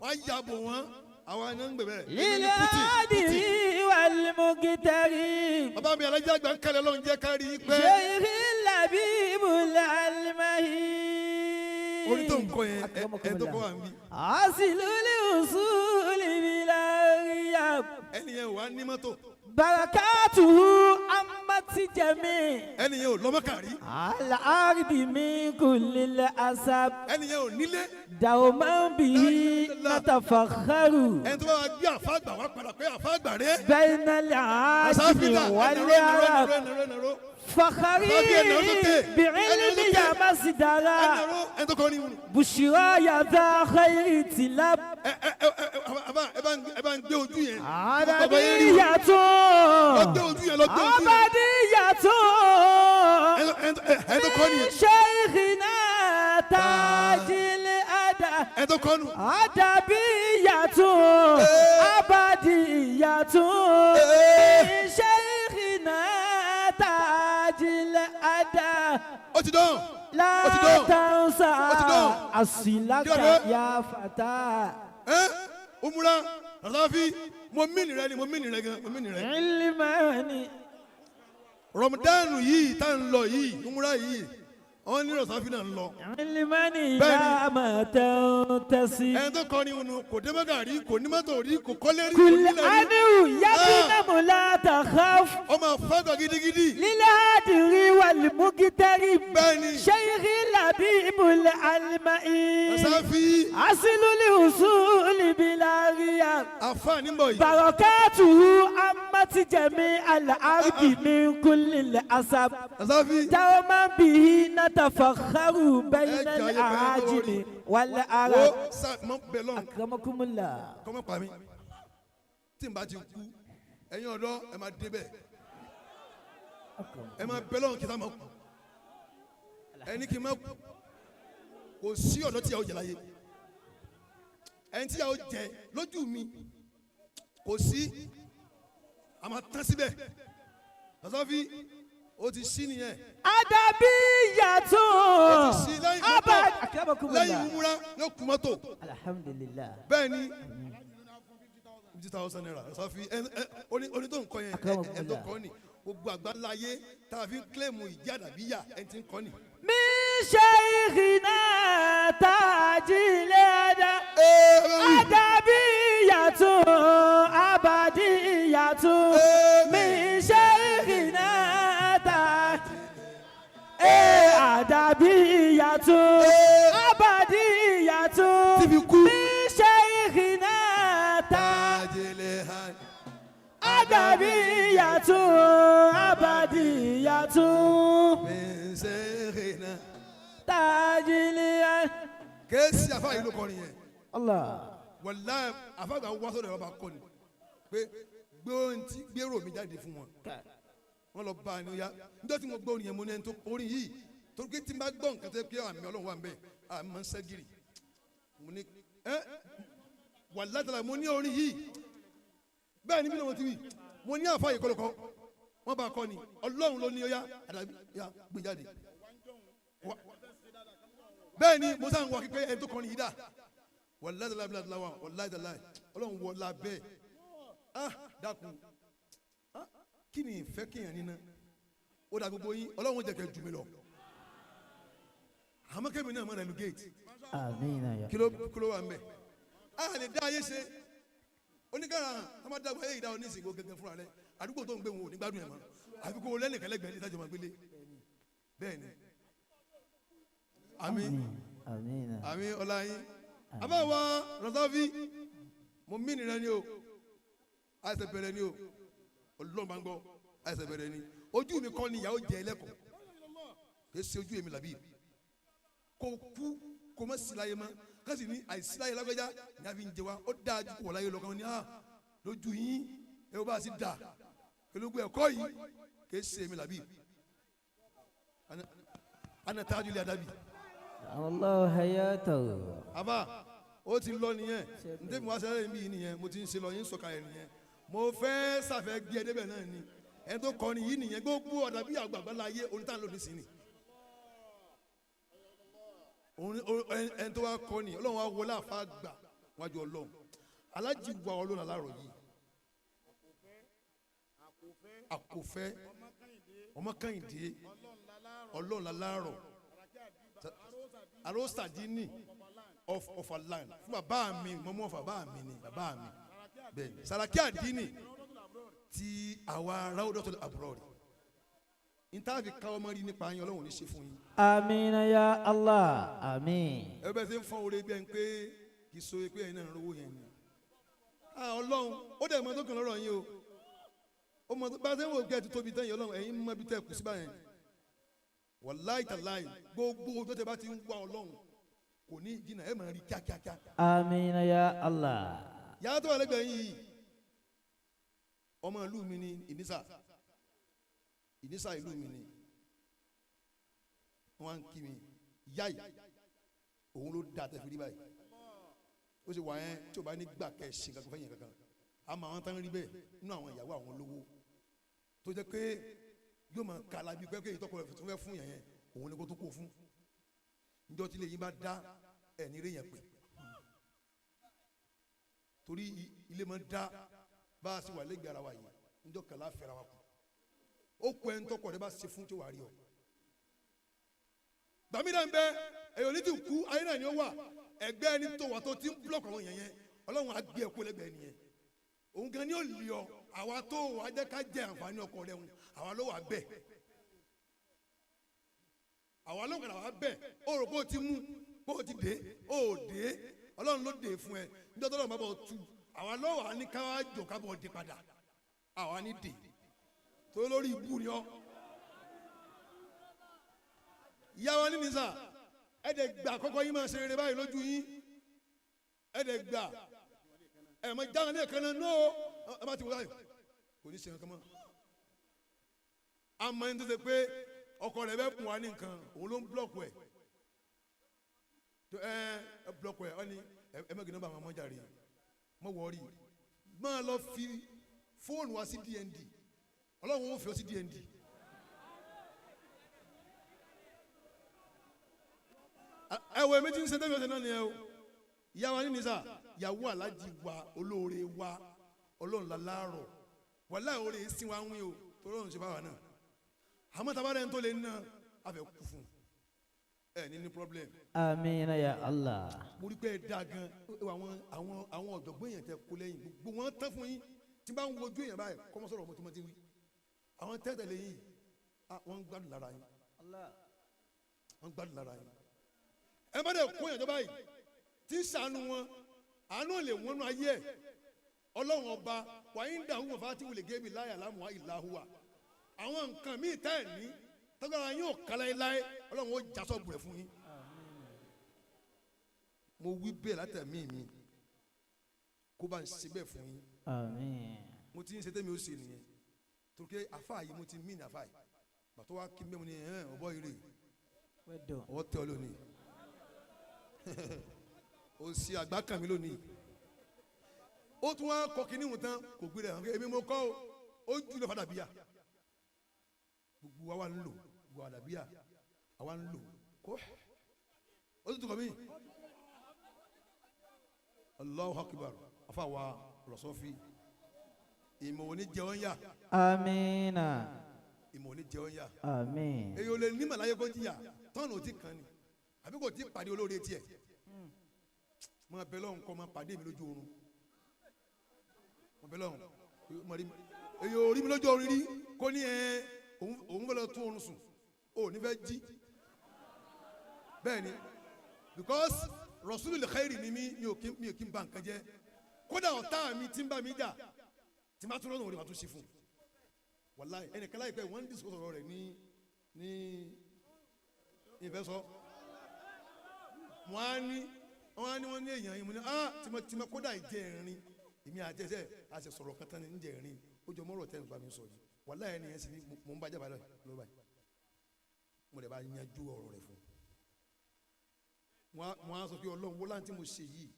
wọ́n á yà bò wọ́n àwọn ẹni ń gbè bẹ́ẹ̀ Èmi ni Kuti, Kuti. للعادي والمقترب Bàbá mi alájà àgbà ń kalẹ̀ Ọlọ́run jẹ́ ká rí i pé شيخ اللبيب العلمهي orí tó ń kọ yẹn ẹ tó kọ wà ń bí أصل الأصول بلا غياب ẹni yẹn ò wá ní mọ́tò بركاته عمت جميع ẹni yẹn ò lọ́mọ́kàrí الأرض من كل الأسب ẹni yẹn ò nílé دوما به نتفخر ẹni tó bá wá gbé àfáàgbà wá padà pé àfáàgbà rẹ بين العاجم àsáfìlà ẹnìró والعرب ẹnìró ẹnìró ẹnìró فخري بعلم يا مصدر ẹnìró ẹni tó kọ ní ìwúrò بشرى يا ذا خير تلب ẹ ẹ ẹ ẹ àbá ẹ bá ń gbé ojú yẹn bàbá yẹn rí عربية lọ gbé ojú yẹn lọ gbé ojú yẹn عبدية ẹni tó kọ ní من شيخنا تاج الأدب ẹni tó kọ nù أدبية أبدية من شيخنا تاج الأدب ó ti dán لا Ó ti dán. تنسى Ó ti dán. أصلك Kí ló dé? يا فتى ẹ umura rafi mo mí nìrẹ ni mo mí nìrẹ gan mo mí nìrẹ. علماني Ramadan yìí tá ń lọ yìí umura yìí wọn ní rọ̀sáfì náà ń lọ. علماني Bẹ́ẹ̀ni. لا ما تنتسب ẹni tó kọrin ònu kò dé mọ́gà rí kò ní mọ́tò rí kò kọ́lé rí kò كل nílẹ̀ rí. عنه يا ابن لا تخاف ọmọ fọ́gọ̀ gidigidi. للهادر والمقترب Bẹ́ẹ̀ni. شيخ لبيب العلمائي rọ̀sáfì أصل الأصول بلا غياب àfààní bọ̀ yìí. بركاته عمت جميع الأرض من كل الأسب rọ̀sáfì دوما به نتفخر بين Ẹ jẹ́ ayé pẹ̀lú الأعاجم orí. والعرب wo sa mọ bẹ lọ́n أكرمكم الله kọ́mọ pa mí tí n bá ti kú ẹ̀yin ọ̀dọ́ ẹ máa débẹ̀ ẹ máa bẹ lọ́n kí n sá máa kú ẹni kí n máa kú kò sí ọ̀dọ́ tí yàwó jẹ láyé ẹni tí yàwó jẹ lójú mi kò sí a máa tán síbẹ̀ Rasafi ó ti sí nìyẹn أدبية ó ti sí lẹ́yìn mọ́tò أبد أكرمكم lẹ́yìn الله umura yóò kú mọ́tò الحمد لله bẹ́ẹ̀ ni 50,000 naira Rasafi ẹ ẹ oní tó ń kọ yẹn ẹ ẹ tó kọ́ ni gbogbo àgbáńláyé tá a fi ń kílẹ̀mù ìjà àdàbíyà ẹ ti ń kọ́ ni. من شيخنا تاج الأدب أدبية أبدية من شيخنا Adabiyatu abadiyatu min shaykhina. tajiliya. Kéésì àfa yìí ló kọrin yẹn. Allah. Wàláhì àfa àgbà wá sọ́dọ̀ ọba kọ́ni pé gbèrò mi jáde fún wọn. Wọ́n lọ bá a ní ya níjọ́ tí mo gbọ́ orin yẹn mo ní ẹni tó orin yìí torí pé tí n bá gbọ́ nǹkan tó yẹ pé àmì Ọlọ́run wà ń bẹ̀ àmì máa ń ṣẹ́gìrì mo ní ẹ́ wàláhì tàlà mo ní orin yìí bẹ́ẹ̀ ni bí lóun ti wí mo ní àfa yìí kọlọ́kọ́ wọ́n bá a kọ́ ni Ọlọ́run ló ní ó yá àdàbí yá gbé jáde bẹ́ẹ̀ ni mo sáà ń wọ pé ẹni tó kọrin yìí dà wàláhì tàlà bílà tàlà wà wàláhì tàlà Ọlọ́run wọ la bẹ́ẹ̀ ah dákun ah kí ni ìfẹ́ kéèyàn níná ó dà gbogbo yín Ọlọ́run jẹ́ kẹ́ jù mí lọ àmọ́ kẹ́mi náà mọ̀ rẹ̀ lu gate Amina ya. kí ló wà ń bẹ̀ a lè dá ayé ṣe oníkàrà a máa dàgbà ayé ìdá oníṣègùn gẹ́gẹ́ fúnra rẹ̀ àdúgbò tó ń gbé wọn ò ní gbádùn ẹ̀ mọ́ àfi kó o lẹ́nìkan lẹ́gbẹ̀ẹ́ ní ìdájọ́ máa gbélé bẹ́ẹ̀ ni àmín Amina. àmín ọlá yín àbáwá rọ̀sáfì mo mí nìrẹ ni o àìsàn bẹ̀rẹ̀ ni o Ọlọ́run bá ń gbọ́ àìsàn bẹ̀rẹ̀ ni ojú mi kọ́ ni ìyàwó jẹ ẹlẹ́kọ̀ọ́ kì í ṣe ojú èmi làbí kò kú kò mọ̀ sí láyé mọ́ kásì ní àìsí láyé lágbájá ní a fi ń jẹ wa ó dáa ju kò wọ̀ láyé lọ́kàn ní à lójú yín ẹ bá a sì dà pẹ̀lú gbogbo ẹ̀kọ́ yìí kì í ṣe èmi làbí ana tájú lé adábì. Allah hayatahu. Àbá ó ti lọ nìyẹn ntẹ́mi wá sẹ́lẹ̀ níbí yìí nìyẹn mo ti ń ṣe lọ yín sọ̀kalẹ̀ nìyẹn mo fẹ́ sàfẹ́ gbé ẹ débẹ̀ náà ni ẹni tó kọrin yìí nìyẹn gbogbo ọ̀dà bí àgbàgbà láyé onítàn lòdì sí ni ẹni tó wá kọrin Ọlọ́run wá wọlé àfa gbà wájú Ọlọ́run alájì wa Ọlọ́run alárọ̀ yìí àkòfẹ́ ọmọ Kẹ́hìndé Ọlọ́run alárọ̀ arosadini of of a land fún bàbá mi mọ́mọ́ fún bàbá mi ni bàbá mi bẹ́ẹ̀ ni Saraki Adini ti àwa ráwọ́dọ́tò àbúrò rẹ̀ ntaafi káwọ́ mọ́ rí nípa yín Ọlọ́run ò ní ṣe fún yín. Amina ya Allah. Amin. Ẹ bẹ́ẹ̀ ṣe ń fọ́n oore bí ẹni pé kì í so pé ẹ̀yin náà ń rówó yẹn ni. Ọlọ́run ó dẹ̀ mọ́ tó kàn lọ́rọ̀ yín o ó mọ bá a ṣe ń wò pé ẹ ti tóbi tán yìí Ọlọ́run ẹ̀yin mọ ibi tẹ́ kù sí báyẹn. Wàláì tàláì gbogbo ojú tẹ bá ti ń wá Ọlọ́run kò ní jìnnà ẹ máa rí kíákíákíá. Amina ya Allah. Yàrá tó wà lẹ́gbẹ̀ẹ́ yín yìí ọmọ ìlú mi ni Ìnísà Ìnísà ìlú mi ni wọ́n á ń kí mi yá yìí òun ló da tẹ̀fìrí báyìí ó sì wà yẹn tí o bá ní gbà kẹ́ ẹ̀ ṣe kankan fẹ́yìn kankan àmọ́ àwọn tán rí bẹ́ẹ̀ nínú àwọn ìyàwó àwọn olówó tó jẹ́ pé yóò máa ka la bí pé kéyìí tọkọ rẹ̀ tó fẹ́ fún yẹn yẹn òun ni kó tó kó fún njọ́ tí lè yín bá dá ẹ̀ ní rí yẹn pè torí ilé máa dá bá a sì wà lẹ́gbẹ̀ẹ́ ara wa yìí njọ́ kàlá fẹ́ra wa kù ó kọ ẹni tọkọ rẹ̀ bá ṣe fún tí wàá rí ọ. Gbàmídà ń bẹ ẹ̀yọ́ ní ti kú ayé náà ni ó wà ẹgbẹ́ ẹni tó wà tó ti ń búlọ̀kù àwọn èèyàn yẹn Ọlọ́run á gbé ẹkú lẹ́gbẹ̀ẹ́ nìyẹn òun gan ni ó lè ọ àwa tó wà jẹ́ ká jẹ àǹfààní ọkọ rẹ̀ wọn àwa ló wà bẹ́ẹ̀ àwa ló kàrà wà bẹ́ẹ̀ ó rò pé ó ti mú pé ó ti dé ó dé Ọlọ́run ló dé fún ẹ níjọ́ tó lọ́run bá bọ̀ tu àwa ló wà ní ká jò ká bọ̀ dé padà àwa ní dé tó lórí ibú ni ọ. Ìyá wa nínú sà ẹ dẹ̀ gbà kọ́kọ́ yín máa ṣe rere báyìí lójú yín ẹ dẹ̀ gbà ẹ mọ jáde ní ẹ̀kan náà nó ẹ bá ti wọ báyìí kò ní ṣe nǹkan mọ́. Àmọ́ ẹni tó ṣe pé ọkọ rẹ̀ bẹ́ẹ̀ kún wa ní nǹkan òun ló ń búlọ̀kù ẹ̀ ẹ ẹ búlọ̀kù ẹ̀ ọ ní ẹ mẹ́gì nọ́mbà àwọn ọmọ jàre mọ́ wọ́ọ́rì máa lọ fi fóònù wa sí DND Ọlọ́run ó fi ọ sí DND. Ẹ wo èmi tí ń ṣe tẹ́lẹ̀ ọ̀sẹ̀ náà nìyẹn o ìyá wa nínú sà ìyàwó aláàjì wa olóore wa Ọlọ́run láláàrọ̀ wàláhì oore sí wa ń wí o torí Ọlọ́run ṣe bá wa náà àmọ́ tá a bá rẹ̀ ń tó lè ná a fẹ́ kú fún ẹ ní problem. Amina ya Allah. Mo rí pé ẹ dáa gan àwọn àwọn àwọn ọ̀jọ̀gbọ́n èèyàn tẹ kó lẹ́yìn gbogbo wọn tán fún yín tí bá ń wojú èèyàn báyìí kọ́mọ́ sọ̀rọ̀ ọmọ tó mọ́ ti wí àwọn tẹ́tẹ̀lé yìí wọ́n ń gbádùn lára yín wọ́n ń gbádùn lára yín ẹ má dẹ̀ kó èèyàn tó báyìí tí ń sànù wọn àánú lè wọnú ayé ẹ̀ Ọlọ́run ọba wàyí ń dàrú wọn fati wulẹ̀ gébi láyà lámùwá ìlàhùwà àwọn nǹkan míì tẹ́ ẹ̀ ní tọ́gbàrá yín ò ká láéláé Ọlọ́run ó já sọ́ọ̀bù rẹ̀ fún yín. Mo wí bẹ́ẹ̀ látẹ̀mí mi kó bá ń ṣe bẹ́ẹ̀ fún yín. Àmín. Mo ti ń ṣe tẹ́mi ó ṣe nìyẹn torí pé àfáà yìí mo ti mí ní àfáà yìí bàtọ́ wa kí mẹ́mu ni ẹ̀hẹ́n ọ̀bọ ire Well done. ọwọ́ tẹ ọ lónìí o sì àgbá kàn mí lónìí ó tún wá kọ kínní ìwọ̀n tán kò gbé rẹ̀ hàn èmi mo kọ́ o ó jù lọ fàdàbíyà gbogbo wa wà ń lò gbogbo àdàbíyà àwa ń lò kó ó tún kọ́ mí Allahu Akbar afa wa rọ̀sọ́fì ìmọ̀ òní jẹun yá Amina. ìmọ̀ òní jẹun yá Àmín. èyí ò lè ní màláyé kó jìyà tọ́nù ò ti kàn ní àbí kò ti pàdé olóore tiẹ̀ máa bẹ lọ́hùn kọ́ máa pàdé mi lójú oorun máa bẹ lọ́hùn máa rí mi èyí ò rí mi lójú oorun rí kó ní ẹ òun fẹ́ lọ tún oorun sùn ò ní fẹ́ jí bẹ́ẹ̀ ni because Rasulul khairi ni mí mi ò kí n ba nǹkan jẹ́ kódà ọ̀tá mi ti ń bá mi jà tí má tún lọ́nà òun ni màá tún ṣe fún un wàláì ẹnìkan láìpẹ́ wọ́n ń discuss ọ̀rọ̀ rẹ̀ ní ìfẹ́ sọ wọ́n á ní wọ́n ní èèyàn yìí mo ní ah tìmọ̀ kódà ìjẹ́ ìrìn èmi àti ẹsẹ̀ a sì sọ̀rọ̀ kan tán ní ìjẹ́ ìrìn ó jọ mọ́rọ̀ tẹ́ nípa mi sọ yìí wàláì ẹni yẹn sì ní mò ń bá jábàá lọ́wọ́ báyìí mo lè bá yanjú ọ̀rọ̀ rẹ̀ fún un wọ́n á sọ pé Ọlọ́run wọ́n láǹtí mo ṣe yìí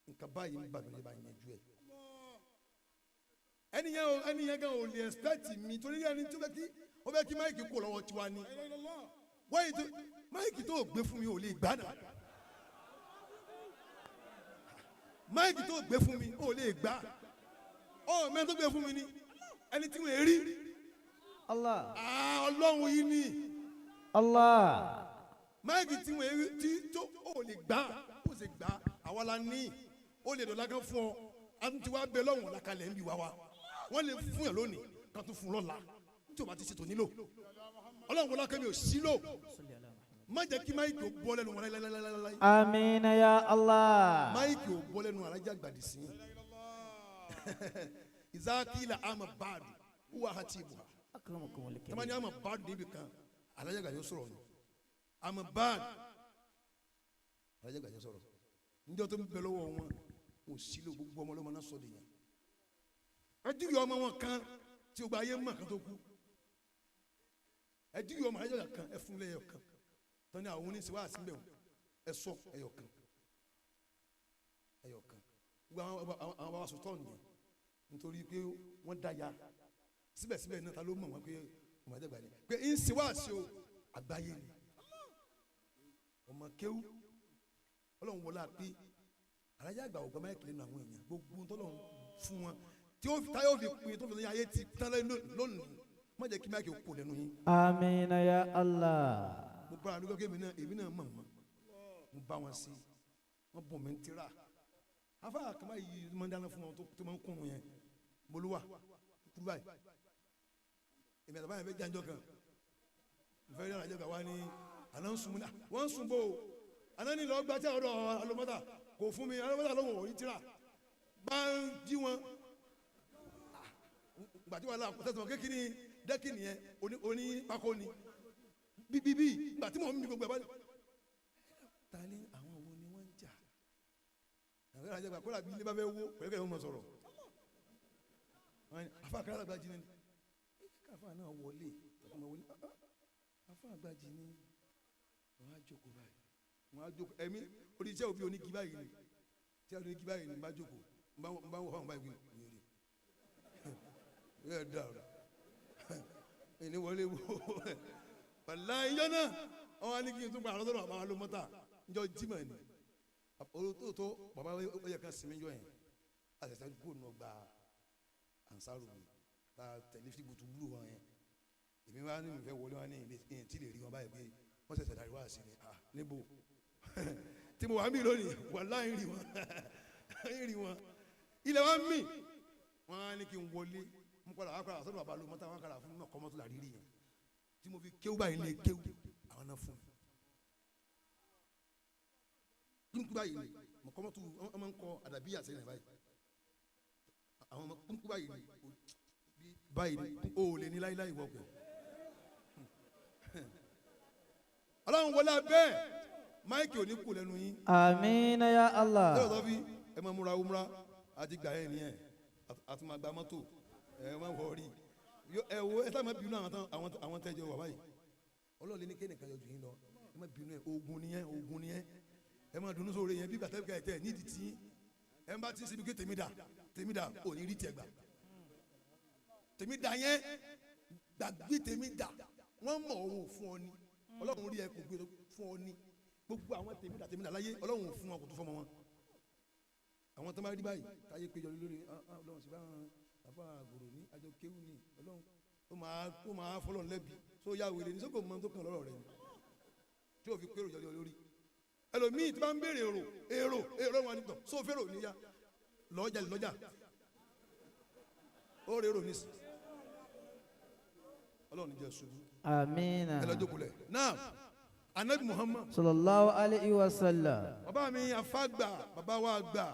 nǹkan báyìí ń bà mí lè bá yanjú ẹ̀ ẹni yẹn gan ò lè expect mi torí ẹni tó fẹ́ kí máìkì kó lọ́wọ́ tiwa ni wáyé tó máìkì tó gbé fún mi ò lè gbà náà máìkì tó gbé fún mi ò lè gbà ọ mẹ́rin tó gbé fún mi ni ẹni tí wọ́n rí Allah. Ọlọ́run yìí ni Allah. máìkì tí wọ́n rí tí tó ò lè gbà ó sì gbà àwa la ní ó lè dọ̀la kan fún ọ a tún ti wá bẹ lọ́wọ́n làkàlẹ̀ ń bi wá wa wọ́n lè fún yàn lónìí kan tún fún lọ́la tí o bá ti ṣètò nílò Ọlọ́run wọlé akẹ́mi ò sí lò má jẹ́ kí máìkì ò bọ́ lẹ́nu wọn láíláíláíláí. Amina ya Allah. Máìkì ò bọ́ lẹ́nu alájà gbàdì sí ìzákìlà àmà báàdù wúwa àti ìbùhà tamani àmà báàdù níbi kan alájà gbàdì sọ̀rọ̀ nù àmà báàdù alájà gbàdì sọ̀rọ̀ níjọ́ tó ń bẹ lọ́wọ́ wọn kò sí lò gbogbo ọmọ ọlọ́mọ náà sọ dìyàn ẹdúyọ ọmọ wọn kan tí o gba ayé mọ̀ kan tó kú ẹdúyọ ọmọ ayé kan ẹfun lẹ́yọ kan tọ́ni àwọn oníṣẹ́ wá síbẹ̀ wọn ẹsọ ẹyọ kan ẹyọ kan gbogbo àwọn bàbá sọtọ́ nìyẹn nítorí pé wọ́n dáya síbẹ̀síbẹ̀ náà ta ló mọ̀ wọ́n pé ọmọ ẹ̀dẹ́gbà ni pé ń ṣe wá sí o àgbáyé ni ọmọ kéwú Ọlọ́run wọlé àpé alájà àgbà ògbà máìkì lẹ́nu àwọn èèyàn gbogbo tọ́lọ́run fún wọn tí ó táyọ̀ fi pin tó fi lóyún ayé ti tán lónìí má jẹ́ kí máìkì kò lẹ́nu yín. Amina ya Allah. Mo bá a lókè èmi náà mọ̀ wọ́n mo bá wọn sí wọ́n bùn mí tíra afa kama yìí máa ń dáná fún wọn tó máa ń kún wọn yẹn mo ló wà kúrú báyìí èmi àtàwọn yẹn fẹ́ jájọ́ kan nfẹ́ yàrá ìjọba wa ní àná ń sùn múná wọ́n ń sùn bò ó àná ní lọ́ọ́ gbàtí ọ̀dọ̀ alomọ́tà kò fún mi alomọ́tà lọ́wọ́ òní tíra bá ń jí wọn gbàtí wàhálà tẹ̀sán kékeré dẹ́kì nìyẹn oní pákó ni bíbí gbàtí mò ń mi gbogbo ẹ̀ bá ní. Ta ni àwọn wo ni wọ́n ń jà àwọn yàrá ìjọba kó làbí ilé bá fẹ́ wó pẹ̀lú kẹ́lẹ́ wọn mọ̀ sọ̀rọ̀ afa kan àgbàjì ni káfa náà wọlé afa àgbàjì ni wọn á jókòó báyìí wọn á jókòó ẹ̀mí oníṣẹ́ òbí onígi báyìí ni tí a onígi báyìí ni n bá jókòó n bá wọ fáwọn báyìí wí wíyẹ dàrú ẹni wọlé wò wàlá ìjọ náà wọn á ní kí n tún gba àlọ́ sọ̀rọ̀ àwọn alómọ́tà ìjọ jimá ni olóòótọ́ bàbá ó yẹ ká sinmi jọ yẹn àṣẹṣẹ gbóná gba ansaru mi ta tẹ̀lé fi butu bulu wọn yẹn èmi wá ní mi fẹ́ wọlé wọn ní ilé yẹn tí lè rí wọn báyìí pé wọ́n ṣẹ̀ṣẹ̀ darí wá sí ni ah níbo tí mo wà mí lónìí wàláhì ń rí wọn ń rí wọn ilẹ̀ wa ń mì wọ́n á ní kí n wọlé mo padà wá padà sọ́dọ̀ bàbá ló mọ́tà wọn kàrà fún mi ọkọ̀ mọ́tò làrírí yẹn tí mo fi kéwú báyìí lè kéwú àwọn náà fún mi kúnkún báyìí ni mọ̀kọ́ mọ́tò wọn máa ń kọ àdàbí àsẹ́yìn báyìí Àwọn ọmọ kúnkún báyìí ni báyìí ni o ò lè ní láíláí wọkọ̀. Ọlọ́run wọlé abẹ́ máìkì ò ní kú lẹ́nu yín. Àmín ya Allah. Lọ́dọ̀ tó fi ẹ máa múra umra àti gbà ẹ nìyẹn àti máa gba mọ́tò ẹ máa wọ̀ rí ẹ wo ẹ sábà máa bínú àwọn tẹ́jọ wà báyìí. Ọlọ́run lè ní kéènìkan yọjú yín lọ ẹ má bínú ẹ ogun nìyẹn ogun nìyẹn ẹ má dunu sóore yẹn bí gbàtẹ́ bí tẹ nídìí tí ẹ bá ti ń sinmi ké tèmi dà tèmi dà ò ní rí tiẹ̀ gbà tèmi dà yẹn gbàgbé tèmi dà wọ́n mọ̀ òun fún ọ ní Ọlọ́run rí ẹ kò gbé fún ọ ní gbogbo àwọn tèmi dà tèmi dà láyé Ọlọ́run ò fún wọn kò tún fọmọ wọn àwọn tó bá rí báyìí táyé péjọ lórí Ọlọ́run sì bá wọn àfa àgòrò ní àjọ kéwù ní Ọlọ́run ó máa fọlọ́run lẹ́bi tó yá wèrè ní sókò mọ́ tó kàn lọ́rọ̀ rẹ ni tí o fi pérò jọjọ lórí ẹlòmíì tí bá ń béèrè èrò èrò èrò wọn ni tọ só fèrò níyà lọ́jà lọ́jà ó rè èrò nísì Ọlọ́run jẹ́ ṣubú. Àmín. Ẹ lọ jókòó lẹ̀ náà Anabi Muhammad sallallahu alayhi wa sallam. Bàbá mi afágbà bàbá wa gbà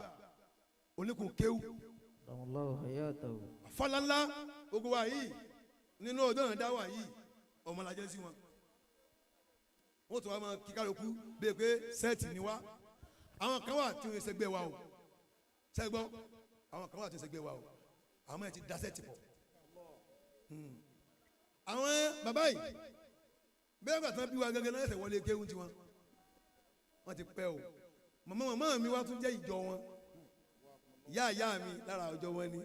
oníkun kéwù. Allahu hayatahu. Afọlálá gbogbo wa yìí nínú ọjọ́ náà dá wa yìí ọmọlajẹ́ sí wọn wọ́n tún wá máa kí kálukú bíi pé sẹ́ẹ̀tì ni wá àwọn kan wà tí wọ́n ṣẹgbẹ́ wa o ṣẹgbọ́ àwọn kan wà tí wọ́n ṣẹgbẹ́ wa o àwọn ẹ̀ ti da sẹ́ẹ̀tì pọ̀ àwọn bàbá yìí bẹ́ẹ̀ gbà tán bí wa gẹ́gẹ́ náà ẹsẹ̀ wọlé kéwú tiwọn wọ́n ti pẹ́ o màmá màmá mi wá tún jẹ́ ìjọ wọn ìyá ìyá mi lára ọjọ́ wọn ni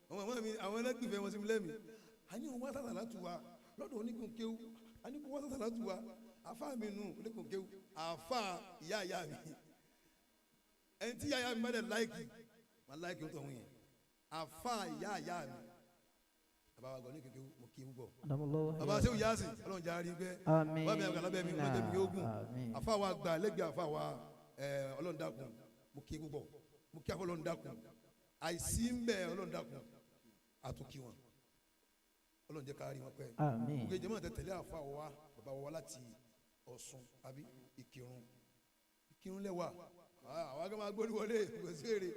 àwọn màmá mi àwọn ẹlẹ́gbẹ̀fẹ́ wọn sí mi lẹ́mìí àní òun wá sàtà látù wa lọ́dọ̀ onígun kéwú àní òun wá sàtà látù wa afa mi nu onígun kéwú afa ìyá ìyá mi ẹni tí ìyá ìyá mi bá dẹ̀ láìkì má láìkì ó tọ̀ wọ́n yẹn afa ìyá ìyá mi bàbá wa gbọ́ ní kékeré mo kí n gbọ́ bàbá sẹ́wọ̀n yáàsì ọlọ́run jẹ́ àárín bẹ́ẹ̀ bàbá mi àgbàlagbà mi ọlọ́run jẹ́ mi ogun afa wa gbà lẹ́gbẹ̀ẹ́ afa wa ọlọ́run dákun mo kí n gbọ́ mo kí afọ ọlọ́run dákun àìsí ń bẹ ọlọ́run dákun àtúnkì wọn ọlọ́run jẹ́ ká rí wọn pẹ́ gbogbo ìjọba tẹ tẹ̀lé afa wa bàbá wa láti Ọ̀ṣun àbí Ìkìrun Ìkìrun lẹ́wà àwọn akẹ́ máa gbórí wọlé kò sí èrè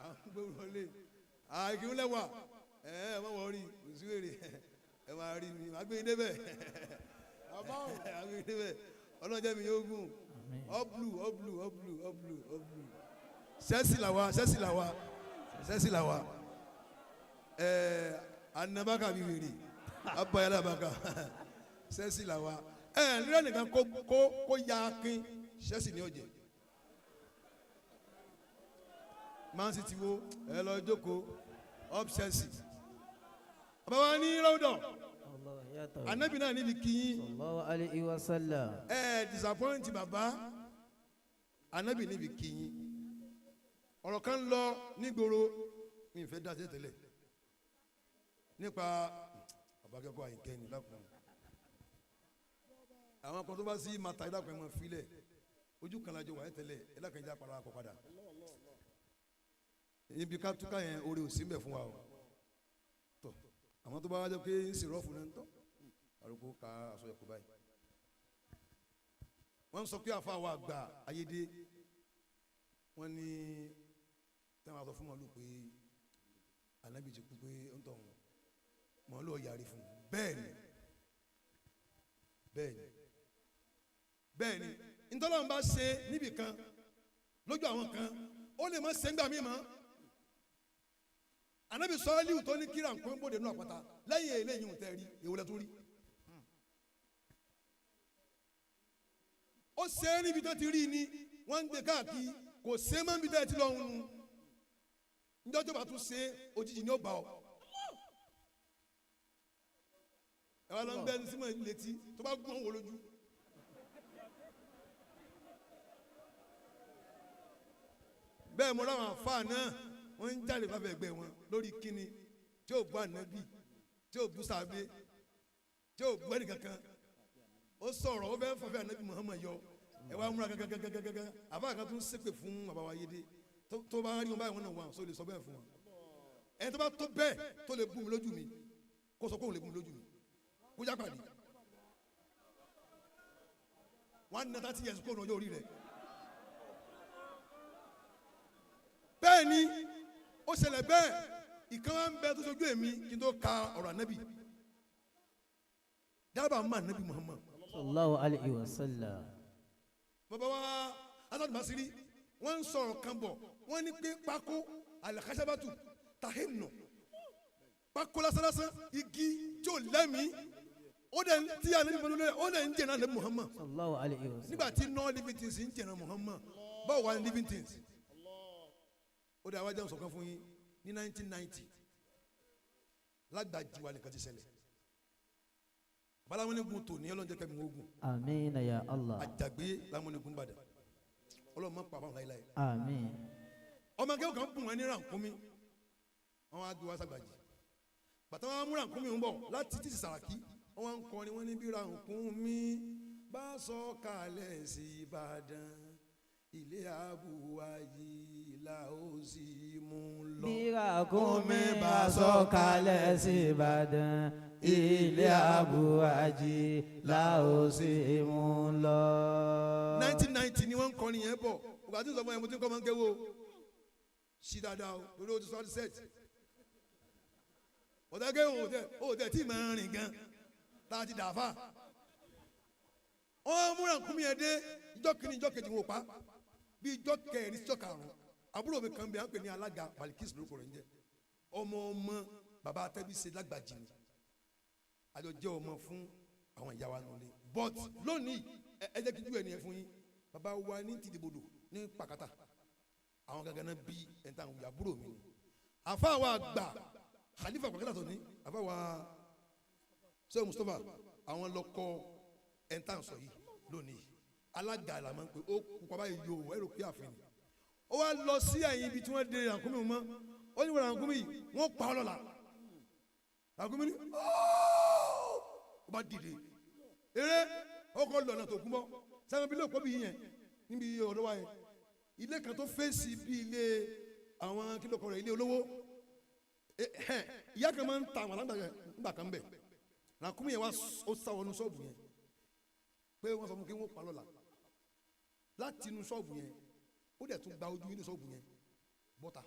àwọn gbórí wọlé Ìkìrun lẹ́wà ẹ má wọrí kò sí èrè ẹ máa rí mi máa gbé yín débẹ̀ máa gbé yín débẹ̀ ọlọ́run jẹ́ mi yóò gùn ọ́blù ọ́blù ọ́blù ọ́blù ọ́blù sẹ́sì làwa sẹ́sì làwa sẹ́sì làwa ẹ̀ anabaka mi wèrè abayalabaka sẹ́sì làwa ẹ̀ rírẹ́ nìkan kó kó kó ya akin sẹ́sì ní ọ̀jẹ̀ Man City wo ẹ lọ jókòó up sẹ́sì bàbá wa ní rọ́ọ̀dọ̀ anabi náà níbi kíyìn sallallahu alayhi wa sallam. Ẹ disappoint bàbá anabi níbi kíyìn ọ̀rọ̀ kan lọ nígboro mi fẹ́ dá sí tẹ́lẹ̀ nípa bàbá akẹ́kọ̀ọ́ àyìnkẹ́ ni lákùn àwọn kan tó bá sí mata ẹ̀dàkùn ẹ̀ mọ̀ filẹ̀ ojú kan lájọ wà ẹ̀ tẹ́lẹ̀ ẹ̀dàkùn ẹ̀jẹ̀ apara akọ padà ibi ká túká yẹn orí ò sí mbẹ̀ fún wa o tọ àwọn tó bá wájú pé ń sì rọ́ọ̀fù náà ń tọ́ àrùkù ká aṣọ ẹ̀kọ́ báyìí wọ́n sọ pé àfa wa àgbà ayédè wọ́n ní táwọn aṣọ fún màálù pé ànábì ti kú pé ń tọ̀ wọn màálù ọ̀yàrí fún un bẹ́ẹ̀ ni bẹ́ẹ̀ ni bẹ́ẹ̀ ni ntọ́lọ́run bá ṣe níbì kan lójú àwọn kan ó lè má ṣe ń gbà mí mọ́ ànábì sọ́ọ́líù tó ní kíra nǹkan bòde nínú àpáta lẹ́yìn eléyìí ń tẹ́ rí èwo lẹ tó rí ó ṣe é níbi tó ti rí ni wọ́n ń gbé káàkiri kò ṣe é mọ́ níbi tó ti lọ́hùn nu níjọ́ tó bá tún ṣe òjijì ni ó bá ọ. ẹ wá lọ ń gbẹ́nu símọ̀ létí tó bá gún òun lójú. bẹ́ẹ̀ mo ráwọn àfáà náà wọ́n ń jáde fáfẹ́ ẹgbẹ́ wọn lórí kíni tí ò bú ànábì tí ò bú sàbẹ tí ò bú ẹnìkankan ó sọ̀rọ̀ ó fẹ́ fàfẹ́ ànábì Muhammad yọ ẹ wá múra gangan àfáà kan tún ṣépè fún bàbá wa yédè tó bá rí wọn báyìí wọn náà wà só lè sọ bẹ́ẹ̀ fún wọn ẹni tó bá tó bẹ́ẹ̀ tó lè bú mi lójú mi kó sọ pé òun lè bú mi lójú mi kó já pàdé wọn á ná 30 years kó nu ọjọ́ orí rẹ̀ bẹ́ẹ̀ ni ó ṣẹlẹ̀ bẹ́ẹ̀ Ìkan wa ń bẹ tó sojú èmi kí n tó ka ọ̀rọ̀ ànábì. Dábàá mọ ànábì Muhammad. Sallallahu alayhi wa sallam. Bàbá wa Hasan Basiri, wọ́n ń sọ̀rọ̀ kan bọ̀, wọ́n ní pé pákó alikasabatu tahinnu, pákó lásánlásán, igi tí ò lẹ́mìí, ó dẹ̀ ń tí ànábì Muhammad, ó dẹ̀ ń jẹ̀nà ànábì Muhammad. Sallallahu alayhi wa sallam. Nígbà tí non living things ń jẹ̀nà Muhammad, báwo wà ní living things? Ó dẹ̀ wájú sọ̀kan fún yín. Ní 1990, lágbàjì wa nìkan ti ṣẹlẹ̀. Balamonigun tò ní ọlọ́njẹ́ kẹ́mi ogun. Àmín ya Allah. Àjàgbé lamonigun bàdà, ọlọ́run má pa àwọn láéláé. Àmín. Ọmọ akẹ́kọ̀ọ́ kan bùn wọn ní rànkúnmí, wọn wá gbé wá sàgbàjì. Bàtà wọn mú rànkúnmí ń bọ̀ láti títí Sàràkí, wọn wá ń kọrin, wọn ní bí rànkúnmí bá sọ kalẹ̀ sí Ìbàdàn, ilé àbúwáyí là ó sì mú lọ. Bí ràkúnmí bá sọ̀kalẹ̀ sí Ìbàdàn, ilé àbúwájì la ó sì mú lọ. 1990 ni wọ́n ń kọrin yẹn bọ̀. Ògbà tí ń sọ fún ẹ, mo ti ń kọ́ máa ń kéwò sí dáadáa o, torí o ti sọ ọ́ set ọ̀dàgẹ́ o tẹ̀ tí màá rìn gan tá a ti dà fà. Wọ́n múra nkúmi yẹn dé ìjọ kìíní, ìjọ kejì, wò pa bí ìjọ kẹrin sí ìjọ karùn-ún. Àbúrò mi kan bẹ, à ń pè ní alága Balikis lórúkọ rẹ̀ ń jẹ́, ọmọ ọmọ bàbá atẹ́bí ṣe lágbàjì ni, àjọ jẹ́ ọmọ fún àwọn ìyá wa nulẹ̀. But lónìí, ẹ jẹ́ kí n jú ẹ̀ nìyẹn fún yín. Bàbá wa ní tìdìbòdò ní pàkátà, àwọn gangan náà bí ẹ̀ńtà àwọn àbúrò mi ni. Àfa wa gbà Khalifa pàkátà tó ní àfa wa sẹ́wọ̀n Mustapha, àwọn lọ́kọ ẹ̀ńtà sọ yìí lónìí. Alága la máa ń pè ó, kú pa báyìí yòó, ẹ rò pé àfin ni. Ó wá lọ sí ẹ̀yìn ibi tí wọ́n de rànkúmí mọ́. Ó ní wọ́n rànkúmí yìí, wọ́n pa ọ́ lọ́la. Rànkúmí ni ó bá dìde eré, ọkọ̀ lọ́nà tó kú mọ́ sẹ́wọ̀n bí lóòpọ̀ bí yẹn níbi ọ̀dọ́ wa yẹn, ilé kan tó fèsì bí ilé àwọn kílókọ̀ rẹ̀, ilé olówó. Ìyá kan máa ń ta àwọn aláǹgbà kan bẹ̀. Rànkúmí yẹn wá, ó sá wọnú ṣọ́ọ̀bù yẹn pé wọ́n sọ fún kí wọ́n pa lọ́la. Láti inú ṣọ́ọ̀bù yẹn, ó dẹ̀ tún gba ojú window ṣọ́ọ̀bù yẹn bọ́ta,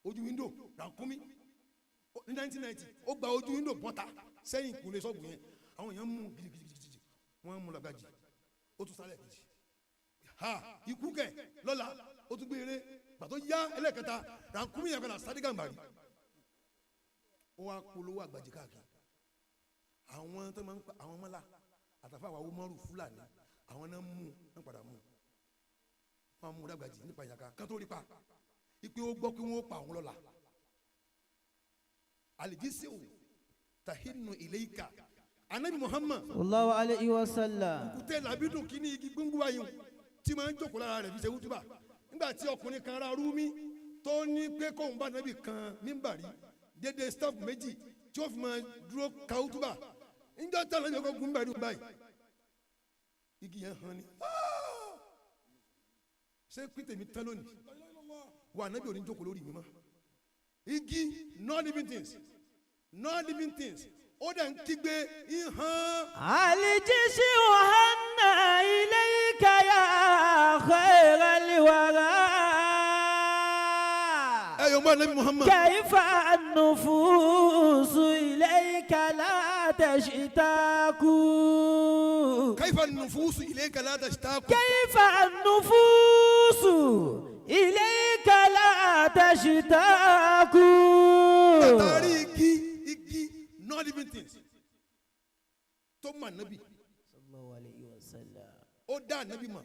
ojú window. Rànkúmí ní 1990, ó gba ojú window bọ́ta sẹ́yìn ìkúnlẹ̀ ṣọ́ọ̀bù yẹn. Àwọn èèyàn mú gidigidigidi, wọ́n mú làgbàjì. Ó tún sálẹ̀ kejì, ha, ikú kẹ̀ lọ́la. Ó tún gbé eré gbàtọ́ yá ẹlẹ́kẹta, rànkúmí yẹn padà sáré gàmbàrí. Ó wá polówó àgbàjì káàkiri. Àwọn tó máa ń pa àwọn mọ́lá àtàfà àwọn awomọ́rù Fúlàní, àwọn náà mú náà padà mú wọn, mú dàgbàjì nípa ìyàká kan tó rí pa ipe. Ó gbọ́ pé wọ́n pa òun lọ́la. Àlìjísẹ́wò tahinu ileika anabi Muhammad. Sallallahu alayhi wa sallam. Kùtẹ́ làbídùn kí ní igi gbóngbó ayé tí máa ń jókòó lára rẹ̀ fi ṣe wútúbà. Nígbà tí ọkùnrin kan ra rúmi tó ní pé kóun bá nàbì kan mímbàrí dédé staff méjì tí ó fi máa dúró ka wútúbà, níjọ́ tí àlọ́ ìjọba gun mímbàrí báyìí, igi yẹn hàn ní. Ṣé pété mi tán lónìí wà, nàbì ò ní jókòó lórí mi mọ́. Igi, non living things, non living things, ó dẹ̀ ń kígbe ìhàn. الجيش وهنا إليك يا خير الورى. Ẹ yọ̀ mọ́ anabi Muhammad. كيف النفوس إليك لا تشتاق؟ كيف النفوس إليك لا تشتاق؟ كيف النفوس إليك لا تشتاق؟ Látàrí igi, igi, non living things tó mọ anabi. صلى الله عليه وسلم. Ó dá anabi mọ̀.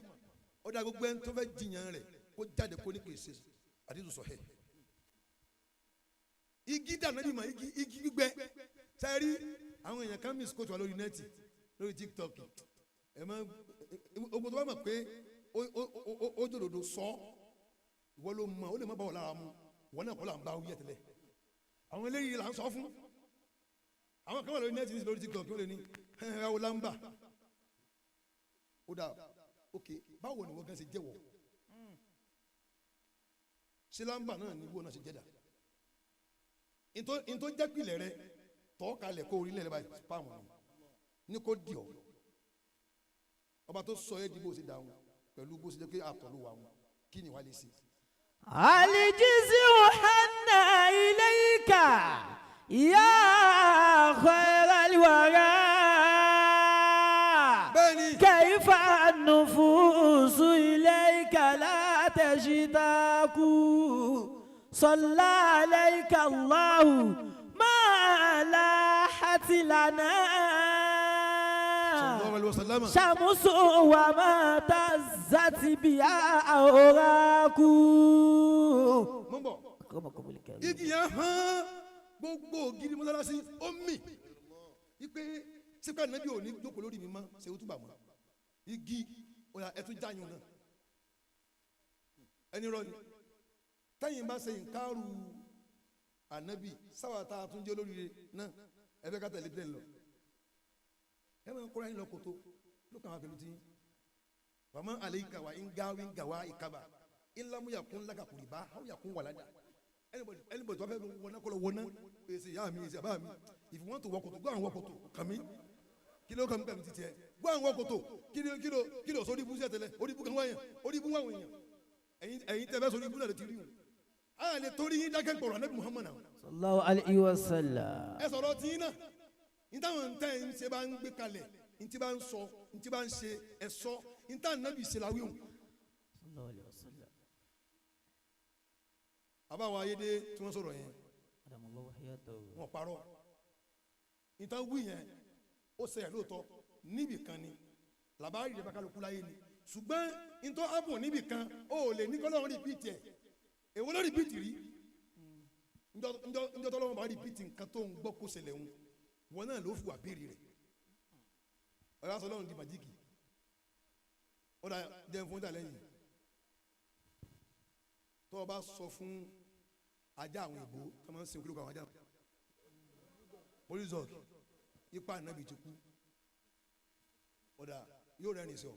Ó dá gbogbo ẹni tó fẹ́ jiyàn rẹ̀ kó jáde kó ní kò ṣe àdìsù sọ̀hẹ́. Igi dá anabi mọ̀, igi, igi gbígbẹ sẹ́rí. Àwọn èèyàn kan miss quote wa lórí net, lórí TikTok. Ẹ má ogun tó bá mọ̀ pé ó jòdòdò sọ, ìwọ ló mọ̀, ó lè má bá wọ̀ lára mu. Ìwọ náà kọ́ là ń bá wíyẹ̀ tẹ́lẹ̀. Àwọn eléyìí là ń sọ fún. Àwọn kan wà lórí net, lórí TikTok, wọ́n lè ní ẹ ẹ wo lámbà. Ó dà, ok, báwo ni wọ́n gan ṣe jẹ́wọ́? Ṣé lámbà náà ni wọ́n náà ṣe jẹ́dà ntọ́ jẹ́pìlẹ̀ rẹ tọ́ kalẹ̀ kó orílẹ̀ rẹ báyìí? Spam ni ní kó di ọ́. Ọba tó sọ ẹ́ di bó ṣe dà wọn pẹ̀lú bó ṣe jẹ́ pé àtọ̀ ló wà wọn, kí ni wàá lè ṣe? الجزء حنا. إليك يا خير الورى Bẹ́ẹ̀ni. كيف النفوس إليك لا تشتاق صلى عليك الله ما لاحت لنا Sallallahu alaihi wasallam. شمس وما تزت بها أوراق Mọ̀ ń bọ̀. Igi yẹn hàn gbogbo ògiri mọ́sálásí ó mì ipe sípẹ́ nàbí òní jókòó lórí mi mọ́ ṣe ó túbà mọ́ igi ọ̀yà ẹ̀tún jáyún náà ẹni rọ ni tẹ́yìn bá ṣe nǹkaru ànábì sáwà tá a tún jẹ́ olóríire náà ẹ fẹ́ ká tẹ̀lé plẹ̀ lọ ẹ máa kóra yín lọ kòtó ló kàn wá pẹ̀lú tí wàmọ́ àlẹ́ ìkàwá ń gá ìkàbà ńlámúyàkún lágàkùrìbá háwùyàkún wàládà. Anybody tó bá fẹ́ wọná kọ́ lọ wọná, èsì ìyá mi, èsì bàbá mi. If you want to wọ kòtò, go and wọ kòtò. Kàn mí, kí ló kàn mí pẹ̀lú títí ẹ? Go and wọ kòtò. Kí ló sọ orí ibú sí ẹtẹlẹ orí ibú kan wáyàn, orí ibú wáwọn èèyàn. Ẹ̀yin tẹ́ fẹ́ sọ orí ibú náà lè ti rí wọn. A lè torí yín dákẹ́ gbọ̀rọ̀ Ànábì Muhammad náà. Sallallahu alayhi wa sallam. Ẹ sọ̀rọ̀ tí yín náà ní táwọn ń tẹ́ ń ṣe bá ń gbé kalẹ̀, ní tí bá ń sọ, ní tí bá ń ṣe, ẹ sọ ní táwọn Ànábì ṣe la wíwùn. Sallallahu alayhi wa sallam. Àbáwọn ayédè tí wọ́n sọ̀rọ̀ yẹn, Adamallahu hayatahu. wọn parọ́. Ìtàn wí yẹn, ó ṣẹlẹ̀ lóòótọ́ níbì kan ni làbárí rẹ̀ bá kálukú láyé ni, ṣùgbọ́n ìtàn ápùn níbì kan ó lè ní kọ́lọ́run rìpíìtì ẹ̀. Èwo ló rìpíìtì rí? Ńjọ́ tọ́lọ́run bá rìpíìtì nǹkan tó ń gbọ́ kó ṣẹlẹ̀ ń wọn náà ló fi wà béèrè rẹ̀. Ọ̀rẹ́ aṣọ ọlọ́run di màjíìkì, ó dà jẹun fún ìdá lẹ́yìn tó o bá sọ fún ajá àwọn ìbò tó máa ń sin òkúlùkọ àwọn ajá polizog ipa ànábì ti kú, ọ̀dà yóò rẹ́rìn sí ọ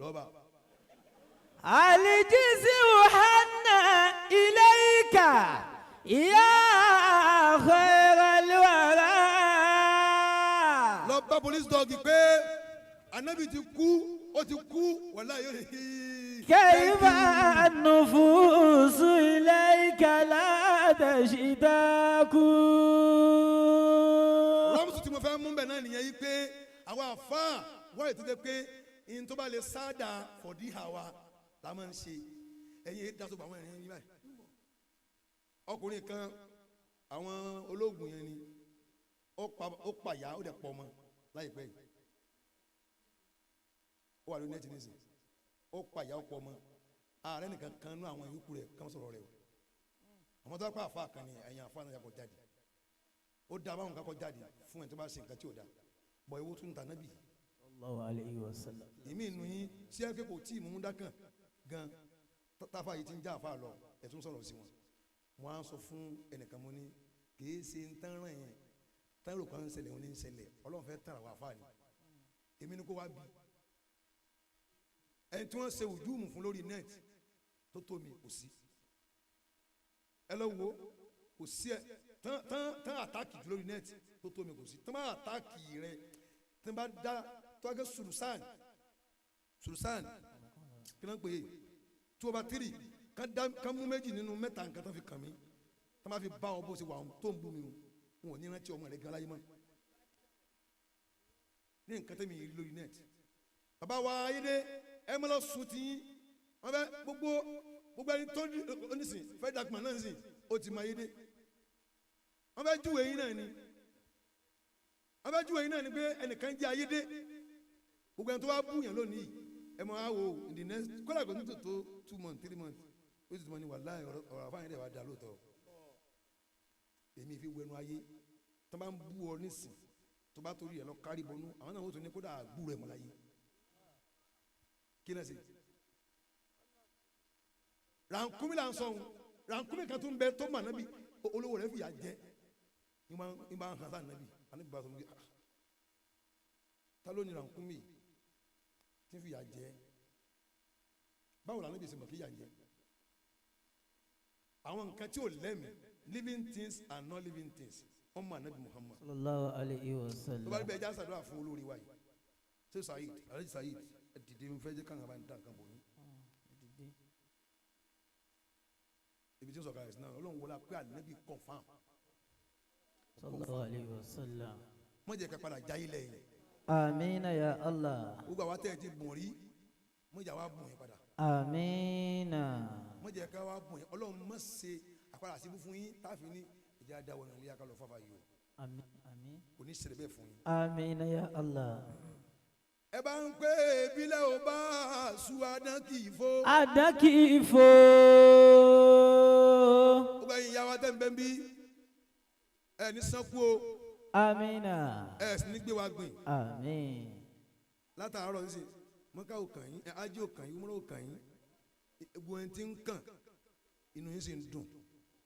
lọ́ba. الجزء حن إليك يا خير الورى. Lọ bá police dog pé ànábì ti kú, ó ti kú, wàlá yóò rí. كيف النفوس إليك لا تشتاق. Rọ́mùsù tí mo fẹ́ mú bẹ̀ náà nìyẹn yìí pé àwọn àfáà wáyé tó jẹ́ pé ihun tó bá lè sáàdà fọ̀díhà wa la máa ń ṣe. Ẹ̀yin èyí dasọ àwọn ẹ̀rín yín báyìí. Ọkùnrin kan, àwọn ológun yẹn ni ó pàyà, ó dẹ̀ pọ̀ ọmọ láìpẹ́ yìí. Ó wà lórí nẹ́ẹ̀tì nísìnyí. Ó pàyà, ó pọ̀ ọmọ. Ààrẹ nìkan kan nú àwọn yòókù rẹ̀ kàn sọ̀rọ̀ rẹ̀ o. Àwọn tó bá pa àfáà kan ni ẹ̀yìn àfáà náà yàgò jáde. Ó dá báwọn kakọ jáde fún ẹ̀ tó bá ṣe nǹkan tí ò dá bọ̀ ewu tún ta nábì. Sallallahu alayhi wa sallam. Èmi inú yín sí ẹ pé kò tí ì mú dákàn gan táfà yìí ti ń já àfà lọ, ẹ̀ tún sọ̀rọ̀ sí wọn. Wọn á sọ fún ẹnìkan, mo ní kìí ṣe ń tán ràn yẹn tán rò kàn ń ṣẹlẹ̀, òun ní ń ṣẹlẹ̀. Ọlọ́run fẹ́ tàn àwọn àfà ni. Èmi ni kó wá bí ẹni tí wọ́n ṣe ùjúùmù fún lórí net tó tó mi kò sí. Ẹ lọ wo, kò sí ẹ tán tán tán àtàkì jù lórí net tó tó mi kò sí. Tán bá àtàkì rẹ, tán bá dá tó wá gé sùrùsàn sùrùsàn, kí ló ń pè é, 2/3, ká dá ká mú méjì nínú mẹ́ta nǹkan tán fi kàn mí, tán bá fi bá ọ bó ṣe wà tó ń bú mi o, wọn ò ní rántí ọmọ rẹ gan láyé mọ́ ní nǹkan tẹ́mi rí lórí net. Bàbá wa ayédè ẹ mọ́ lọ sùn tí wọ́n fẹ́ gbogbo gbogbo ẹni tó onísìn fẹ́ dàgbọ́n náà sìn ó ti mọ ayédè. Wọ́n fẹ́ júwèé yín náà ni, wọ́n fẹ́ júwèé yín náà ni pé ẹnìkan jẹ́ ayédè. Gbogbo ẹni tó wá bú yàn lónìí, ẹ mọ àwò in the next kọ́lá kò ní tó tó 2 months, 3 months, ó sì tún mọ ní wàláhì ọ̀rọ̀ àfáàyàn rẹ̀ wá dá lóòótọ́. Èmi fi wẹnu ayé tó bá ń bú ọ nísìn, tó bá torí ẹ lọ kárí bọnú, àwọn náà wọ́n tún ní kódà gbúrò ẹ̀ mọ́ láyé. Kí náà ṣe rànkúmí là ń sọ òun, rànkúmí kan tó ń bẹ tó mà nábì olówó rẹ̀ fìyà jẹ ní máa ń hàn sáà nábì. Ànábì bá sọ fún mi, ah, ta ló ní rànkúmí tí ń fìyà jẹ? Báwo la nábì ṣe mọ̀ fìyà jẹ? Àwọn nǹkan tí ò lẹ́mìí, living things and non living things, wọ́n mọ̀ ànábì Muhammad. Sallallahu alayhi wa Tó bá sallam. rí bẹ́ẹ̀, já sàdúrà fún olórí wa yìí, ṣé Saheed, Alhaji Saheed, ẹ dìde, ń fẹ́ jẹ́ káwọn bá ń dá nǹkan bò yín. Ibi tí ń sọ̀kalẹ̀ sí náà, Ọlọ́run wọlé pé ànábì confam. Sallallahu alayhi wa sallam. Má jẹ́ ká padà jáyé lẹ́yìn. Amina ya Allah. Gbogbo àwa tẹ́ ẹ ti bùn rí, má jẹ́ àwa bùn yín padà. Amina. Má jẹ́ ká wá bùn yín. Ọlọ́run má ṣe àpàdà síbú fún yín táàfin ní ìjà dáwọ́ náà léyà ká lọ fáfá yìí o. Amin. Amin. Kò ní ṣẹlẹ̀ bẹ́ẹ̀ fún yín. Amina ya Allah. Ẹ bá ń pè bílẹ̀ ò bá su adán kì í fó. Àdán kì í fò. Gbogbo ẹ̀yin ìyá wa tẹ́ ń bẹ́ ń bí, ẹ ní sánkú o. Amina. Ẹ sì ní gbé wa gbìn. Amin. Látàárọ̀ nísìn, mọ́ká ò kàn yín, ájí ò kàn yín, múra ò kàn yín, gbogbo ẹni tí ń kàn inú yín sì ń dùn.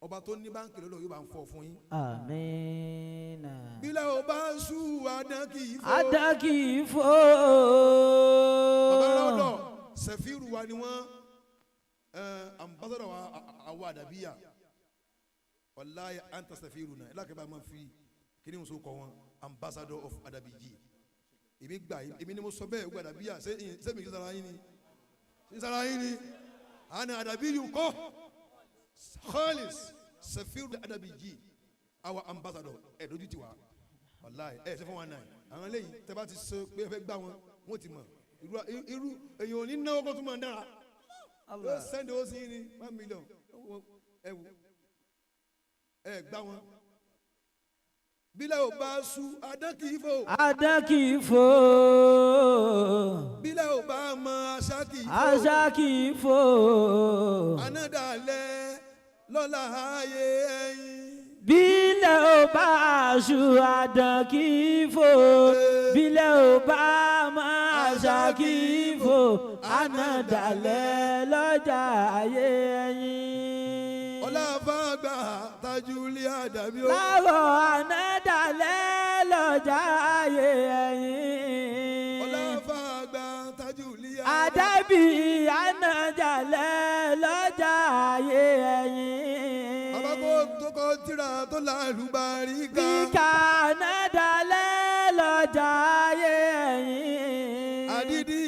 Ọba tó ní báńkì lọ́dọ̀ yóò bá ń fọ́ fún yín. Amina. Bílẹ̀ ò bá sú adán kì í fò. Àdán kì í fò. Bàbá lọ́dọ̀ sẹ̀fíìrù wa ni wọ́n, ambassador wa àwọ̀ àdàbíyà, wàláyé anta sẹ̀fíìrù náà ìlàkẹ́ bá máa fi kíní muso kọ wọn, ambassador of àdàbíyì. Èmi gbà, èmi ni mo sọ bẹ́ẹ̀. Gbọ́ àdàbíyà sẹ́mi kí sara yín ni, kí sara yín ni àná àdàbíyù kọ́ khalis sẹ̀fíìrù àdàbíyì, our ambassador. Ẹ̀ lójú tiwa, wàláyé ẹ̀ ṣe fún wa náà. Àwọn eléyìí tẹ́ bá ti sọ pé ẹ fẹ́ gbà wọn, wọ́n ti mọ̀ irú èèyàn ò ní náwó kó tún máa dára. Yóò sẹ́ndì owó sí ní 1 million. Ẹ wò, ẹ gbá wọn. Bílẹ̀ ò bá sú adán kì í fò. Àdán kì í fò. Bílẹ̀ ò bá mọ àṣà kì í fò. Àṣà kì í fò. Anádàlẹ̀ lọ́la ayé ẹ̀yìn. Bílẹ̀ ò bá aṣù, àdán kì í fò. Bílẹ̀ ò bá máa àṣà kì í fò. Ànádàlẹ̀ lọ́jà ayé ẹ̀yìn. Ọlá fàgbà tajúlé àdàbí ó. Láwọ̀ ànádàlẹ̀ lọ́jà ayé ẹ̀yìn. Ọlá fàgbà tajúlé àdàbí. Àdàbí ànádàlẹ̀ lọ́jà ayé ẹ̀yìn. Bàbá kó tó kọ́ tíra tó lálùbáríkà. Kíkà ànádàlẹ̀ lọ́jà ayé ẹ̀yìn. Àdídí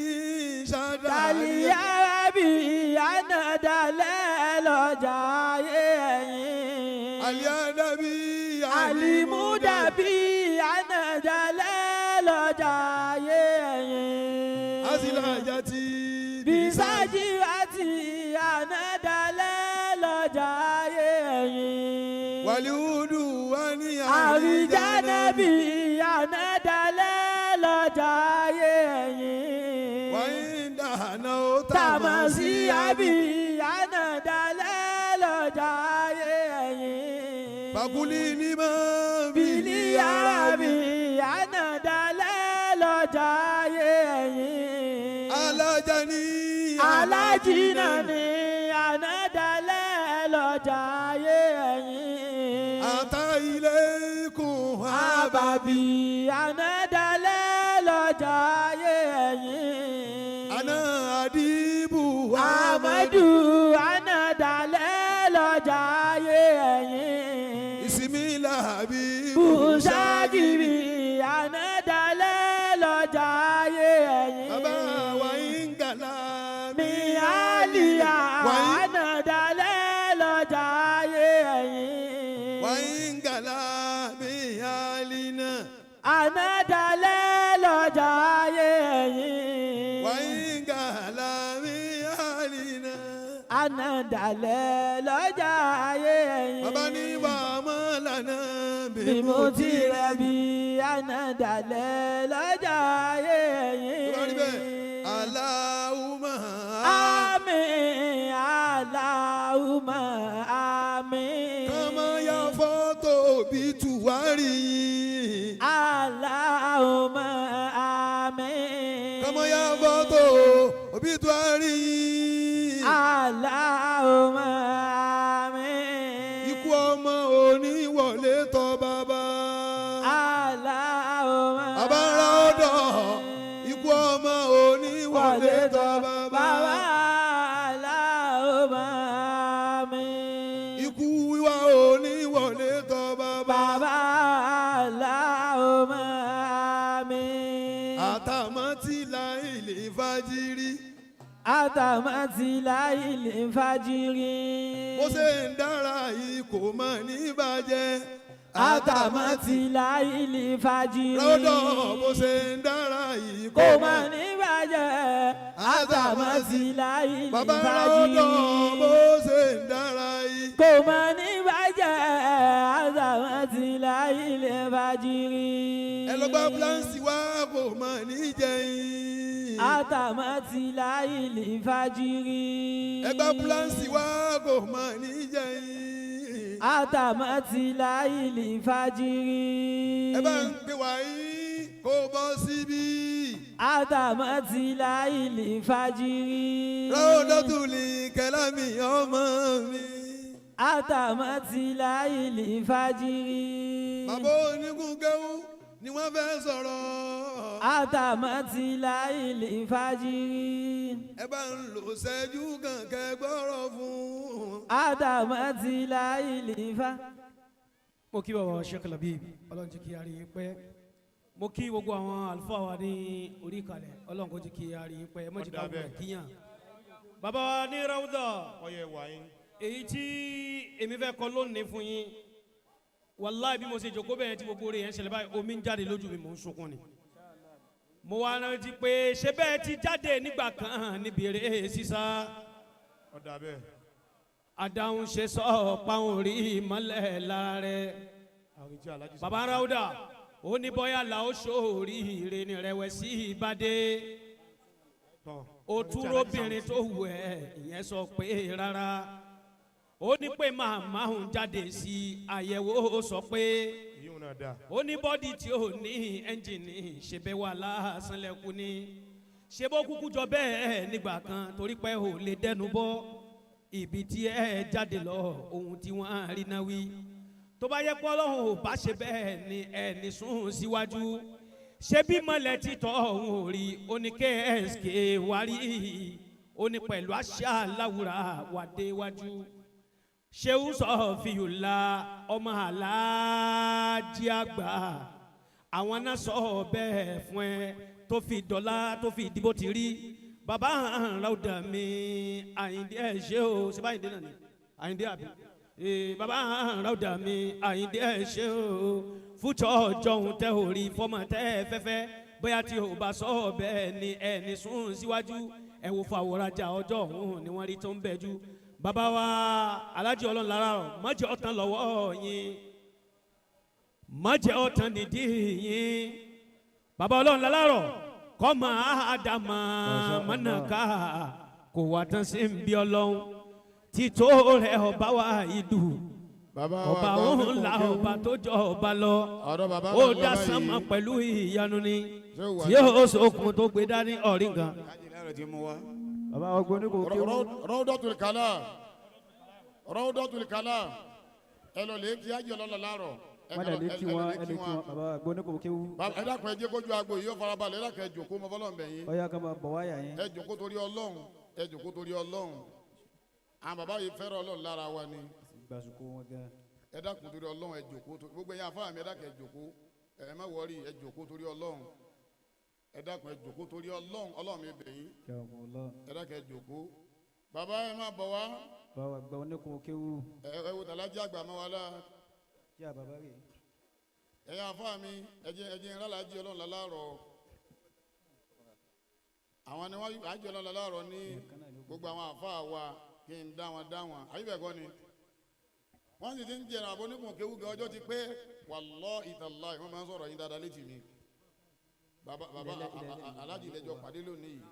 ṣáda. Tàlíyàrábì ànádàlẹ̀ lọ́jà ayé ẹ̀yìn. Àlíádábí. Àlìmúdàbí ànádàlẹ̀ lọ́jà ayé ẹ̀yìn. Àsìlájà tí. Bisájì àti ànádàlẹ̀ lọ́jà ayé ẹ̀yìn. Wàlíhùdù wà ní. Àríjánẹ́bì ànádàlẹ̀ lọ́jà ayé ẹ̀yìn. Wàyí dáná ó. Tàmà sí àbí ànádàlẹ̀ lọ́jà ayé ẹ̀yìn. Fàkúlì ní mọ́. Bìlí àbí ànádàlẹ̀ lọ́jà ayé ẹ̀yìn. Alájà ní. Alájìnà ni ànádàlẹ̀ lọ́jà ayé ẹ̀yìn. Ata ilé kùn. Àbàbí ànádàlẹ̀ lọ́jà ayé ẹ̀yìn. Àná àdìbù. Amadu ànádàlẹ̀ lọ́jà ayé ẹ̀yìn. Ìsinmi làbí. Bùságìrì ànádàlẹ̀ lọ́jà ayé ẹ̀yìn. Bàbá wa ń gàlá. Mi àlìyà Wàyí. ànádàlẹ̀ lọ́jà ayé ẹ̀yìn. Wa ń gàlá mi àlìna. Ànádàlẹ̀ lọ́jà ayé ẹ̀yìn. Wa ń gàlá mi àlìna. Ànádàlẹ̀ lọ́jà ayé ẹ̀yìn. Bàbá ní wà á mọ́ lànà. Bí mo ti rẹ̀ bí ànádàlẹ̀ lọ́jà ayé ẹ̀yìn. Tó bá rí bẹ́ẹ̀, Aláhùmá. Àmín, Aláhùmá, àmín. Kọ́mọ ya fọ́tò bí tùwárí. Aláhùmá, àmín. Kọ́mọ ya fọ́tò bí tùwárí. Aláhùmá, àmín. Ikú ọmọ oníwọlé tọ́ bàbá. Aláhùmá. Bàbá ńlá ọ̀dọ̀. Ikú ọmọ oníwọlé tọ́ bàbá. Bàbá Aláhùmá, àmín. Ikú wíwá oníwọlé tọ́ bàbá. Bàbá Aláhùmá, àmín. Àtàmọ́ tí la ilé fàjírí. Àtàmátì láìlè fàjírí. Bó ṣe ń dára yìí kò mọ̀ ní bàjẹ́. Àtàmátì láìlè fàjírí. Rọ́dọ̀ bó ṣe ń dára yìí kò mọ̀ ní bàjẹ́. Àtàmátì láìlè fàjírí. Bàbá rọ́dọ̀ bó ṣe ń dára yìí kò mọ̀ ní bàjẹ́. Àtàmátì láìlè fàjírí. Ẹ lọ gba ambulance wá kò mọ̀ ní jẹyìn. Àtàmátì láìlè fàjírí. Ẹ gba ambulance wá kò mọ̀ ní jẹyìn. Àtàmátì láìlè fàjírí. Ẹ bá ń pè wá yín kó bọ́ síbí. Àtàmátì láìlè fàjírí. Rọ́dọ̀tún lè kẹ́lámì ọmọ mi. Àtàmátì láìlè fàjírí. Bàbá onígun kẹ́wù ni wọ́n fẹ́ sọ̀rọ̀. Àtàmátì láìlè fàjírí. Ẹ bá ń lò ṣẹ́jú kànkẹ́ gbọ́rọ̀ fún. Àtàmátì láìlè fà. Mo kí bàbá Sheikh Labib, Ọlọ́run jẹ́ kí a rí yín pẹ́. Mo kí gbogbo àwọn àlùfáà wa ní orí ìkàlẹ̀, Ọlọ́run kò jẹ́ kí a rí yín pẹ́, ẹ má jẹ́ ká wọlé kíyàn. Bàbá wa ní Rawda, èyí tí èmi fẹ́ kọ lónìí fún yín, wàláì bí mo ṣe jókòó bẹ́ẹ̀ tí gbogbo rẹ̀ yẹn ṣẹlẹ̀ báyìí, omi ń jáde lójú mi, mò ń sunkún ni. Mo wá rántí pé ṣé bẹ́ẹ̀ ti jáde nígbà kan níbi eré sísá. Adáhùn ṣe sọ páwọn orí ìmọ́lẹ̀ lára rẹ̀. Bàbá Rawda, ó ní bóyá là ó ṣòrí ire ní rẹ̀wẹ̀sì ìbàdé. Ó túróbìnrin tó wù ẹ́, ìyẹn sọ pé rárá. Ó ní pé màmá òun jáde sí àyẹ̀wò sọ pé ó ní bọ́dì tí ó ní ẹ́ńjìnì ṣe bẹ́ẹ̀ wà lásán lẹ́kùn ni. Ṣé bó kúkú jọ bẹ́ẹ̀ nígbà kan torí pé ò lè dẹnu bọ́ ibi tí ẹ jáde lọ ohun tí wọ́n rí náà wí. Tó bá yẹ pé Ọlọ́run ò bá ṣe bẹ́ẹ̀ ni ẹni sún síwájú. Ṣé bí mọ̀lẹ́ títọ́ òun ò rí ó ní KSK wá rí ó ní pẹ̀lú àṣà láwùrà wà déwájú. Ṣéun Sọfíùlà ọmọ Aláàjì àgbà àwọn náà sọ bẹ́ẹ̀ fún ẹ tó fi dọ́là tó fi ìdìbò ti rí. Bàbá Rawda mi Àyìndé ẹ ṣé o, ṣe bá Àyìndé náà ni Àyìndé àbí? Bàbá Rawda mi Àyìndé ẹ ṣé o, fújọ́ ọjọ́ òun tẹ́ ò rí fọ́mọ tẹ́ fẹ́fẹ́ bóyá tí o bá sọ bẹ́ẹ̀ ni ẹni sún síwájú ẹ wò fàwọ̀rajà ọjọ́ òun ni wọ́n rí tó ń bẹ̀ jù. Bàbá wa Aláàjì Ọlọ́run lára rọ̀ mọ́jẹ́ ọ̀tán lọ́wọ́ yín, mọ́jẹ́ ọ̀tán nídìí yín. Bàbá Ọlọ́run lára rọ̀ kọ́ máa dàmà mọ́nàká kò wá tán sí ń bí Ọlọ́run tító rẹ̀ ọba wa ìdù ọba òun la ọba tó jọ ọba lọ ó dá sánmà pẹ̀lú ìyanu ni tí ó sokùn tó gbé dání ọ̀rí nǹkan. Bàbá ọgbọ́n ní kò kí wọ́n. Rawdatul Kalam, Rawdatul Kalam, ẹ lọ lè kí ajé ọlọ́lọ́ láàrọ̀. Wọ́n lè kí wọn, ẹ lè kí wọn, bàbá ọgbọ́n ní kò kí wọ́n. Ẹ dákun ẹ jẹ́ kójú agbo yìí ó farabalẹ̀, ẹ dákun ẹ jòkó mọ́ fọlọ́n bẹ̀ yín. Ọ̀yá kan máa bọ̀ wáyà yín. Ẹ jòkó torí Ọlọ́run, ẹ jòkó torí Ọlọ́run. Àwọn bàbá yìí fẹ́ràn Ọlọ́run lára wa ni. Gbàsùkò wọn gan. Ẹ dákun torí Ọlọ́run ẹ jòkó torí gbogbo ẹ̀yin afárá mi, ẹ dákun ẹ jòkó, ẹ má wọrí, ẹ jòkó torí Ọlọ́run. Ẹ dákun ẹ jòkó torí Ọlọ́run, Ọlọ́run mi bẹ̀ yín. Ẹ dákun ẹ jòkó. Bàbá ẹ má bọ̀ wá. Bàbá gba oníkun kéwú. Ẹ wo tàlájà àgbà mọ́ wa lá. Yá bàbá rè. Ẹ̀yin afárá mi, ẹ jẹ́ ńlá Ọlọ́run láàárọ̀. Àwọn ni wọ́n àjọ Ọlọ́run láàárọ̀ ní gbogbo àwọn àfáà wa kí n dá wọn dá wọn. Àyè bẹ́ẹ̀ kọ́ ni. Wọ́n sì ti ń jẹrán àbọ̀ oníkun kéwú gan ọjọ́ ti pé wallahi tallahi wọ́n máa ń sọ̀rọ̀ yín dáadáa létí mi. Bàbá Aláàjì lẹ́jọ́ pàdé lónìí yìí.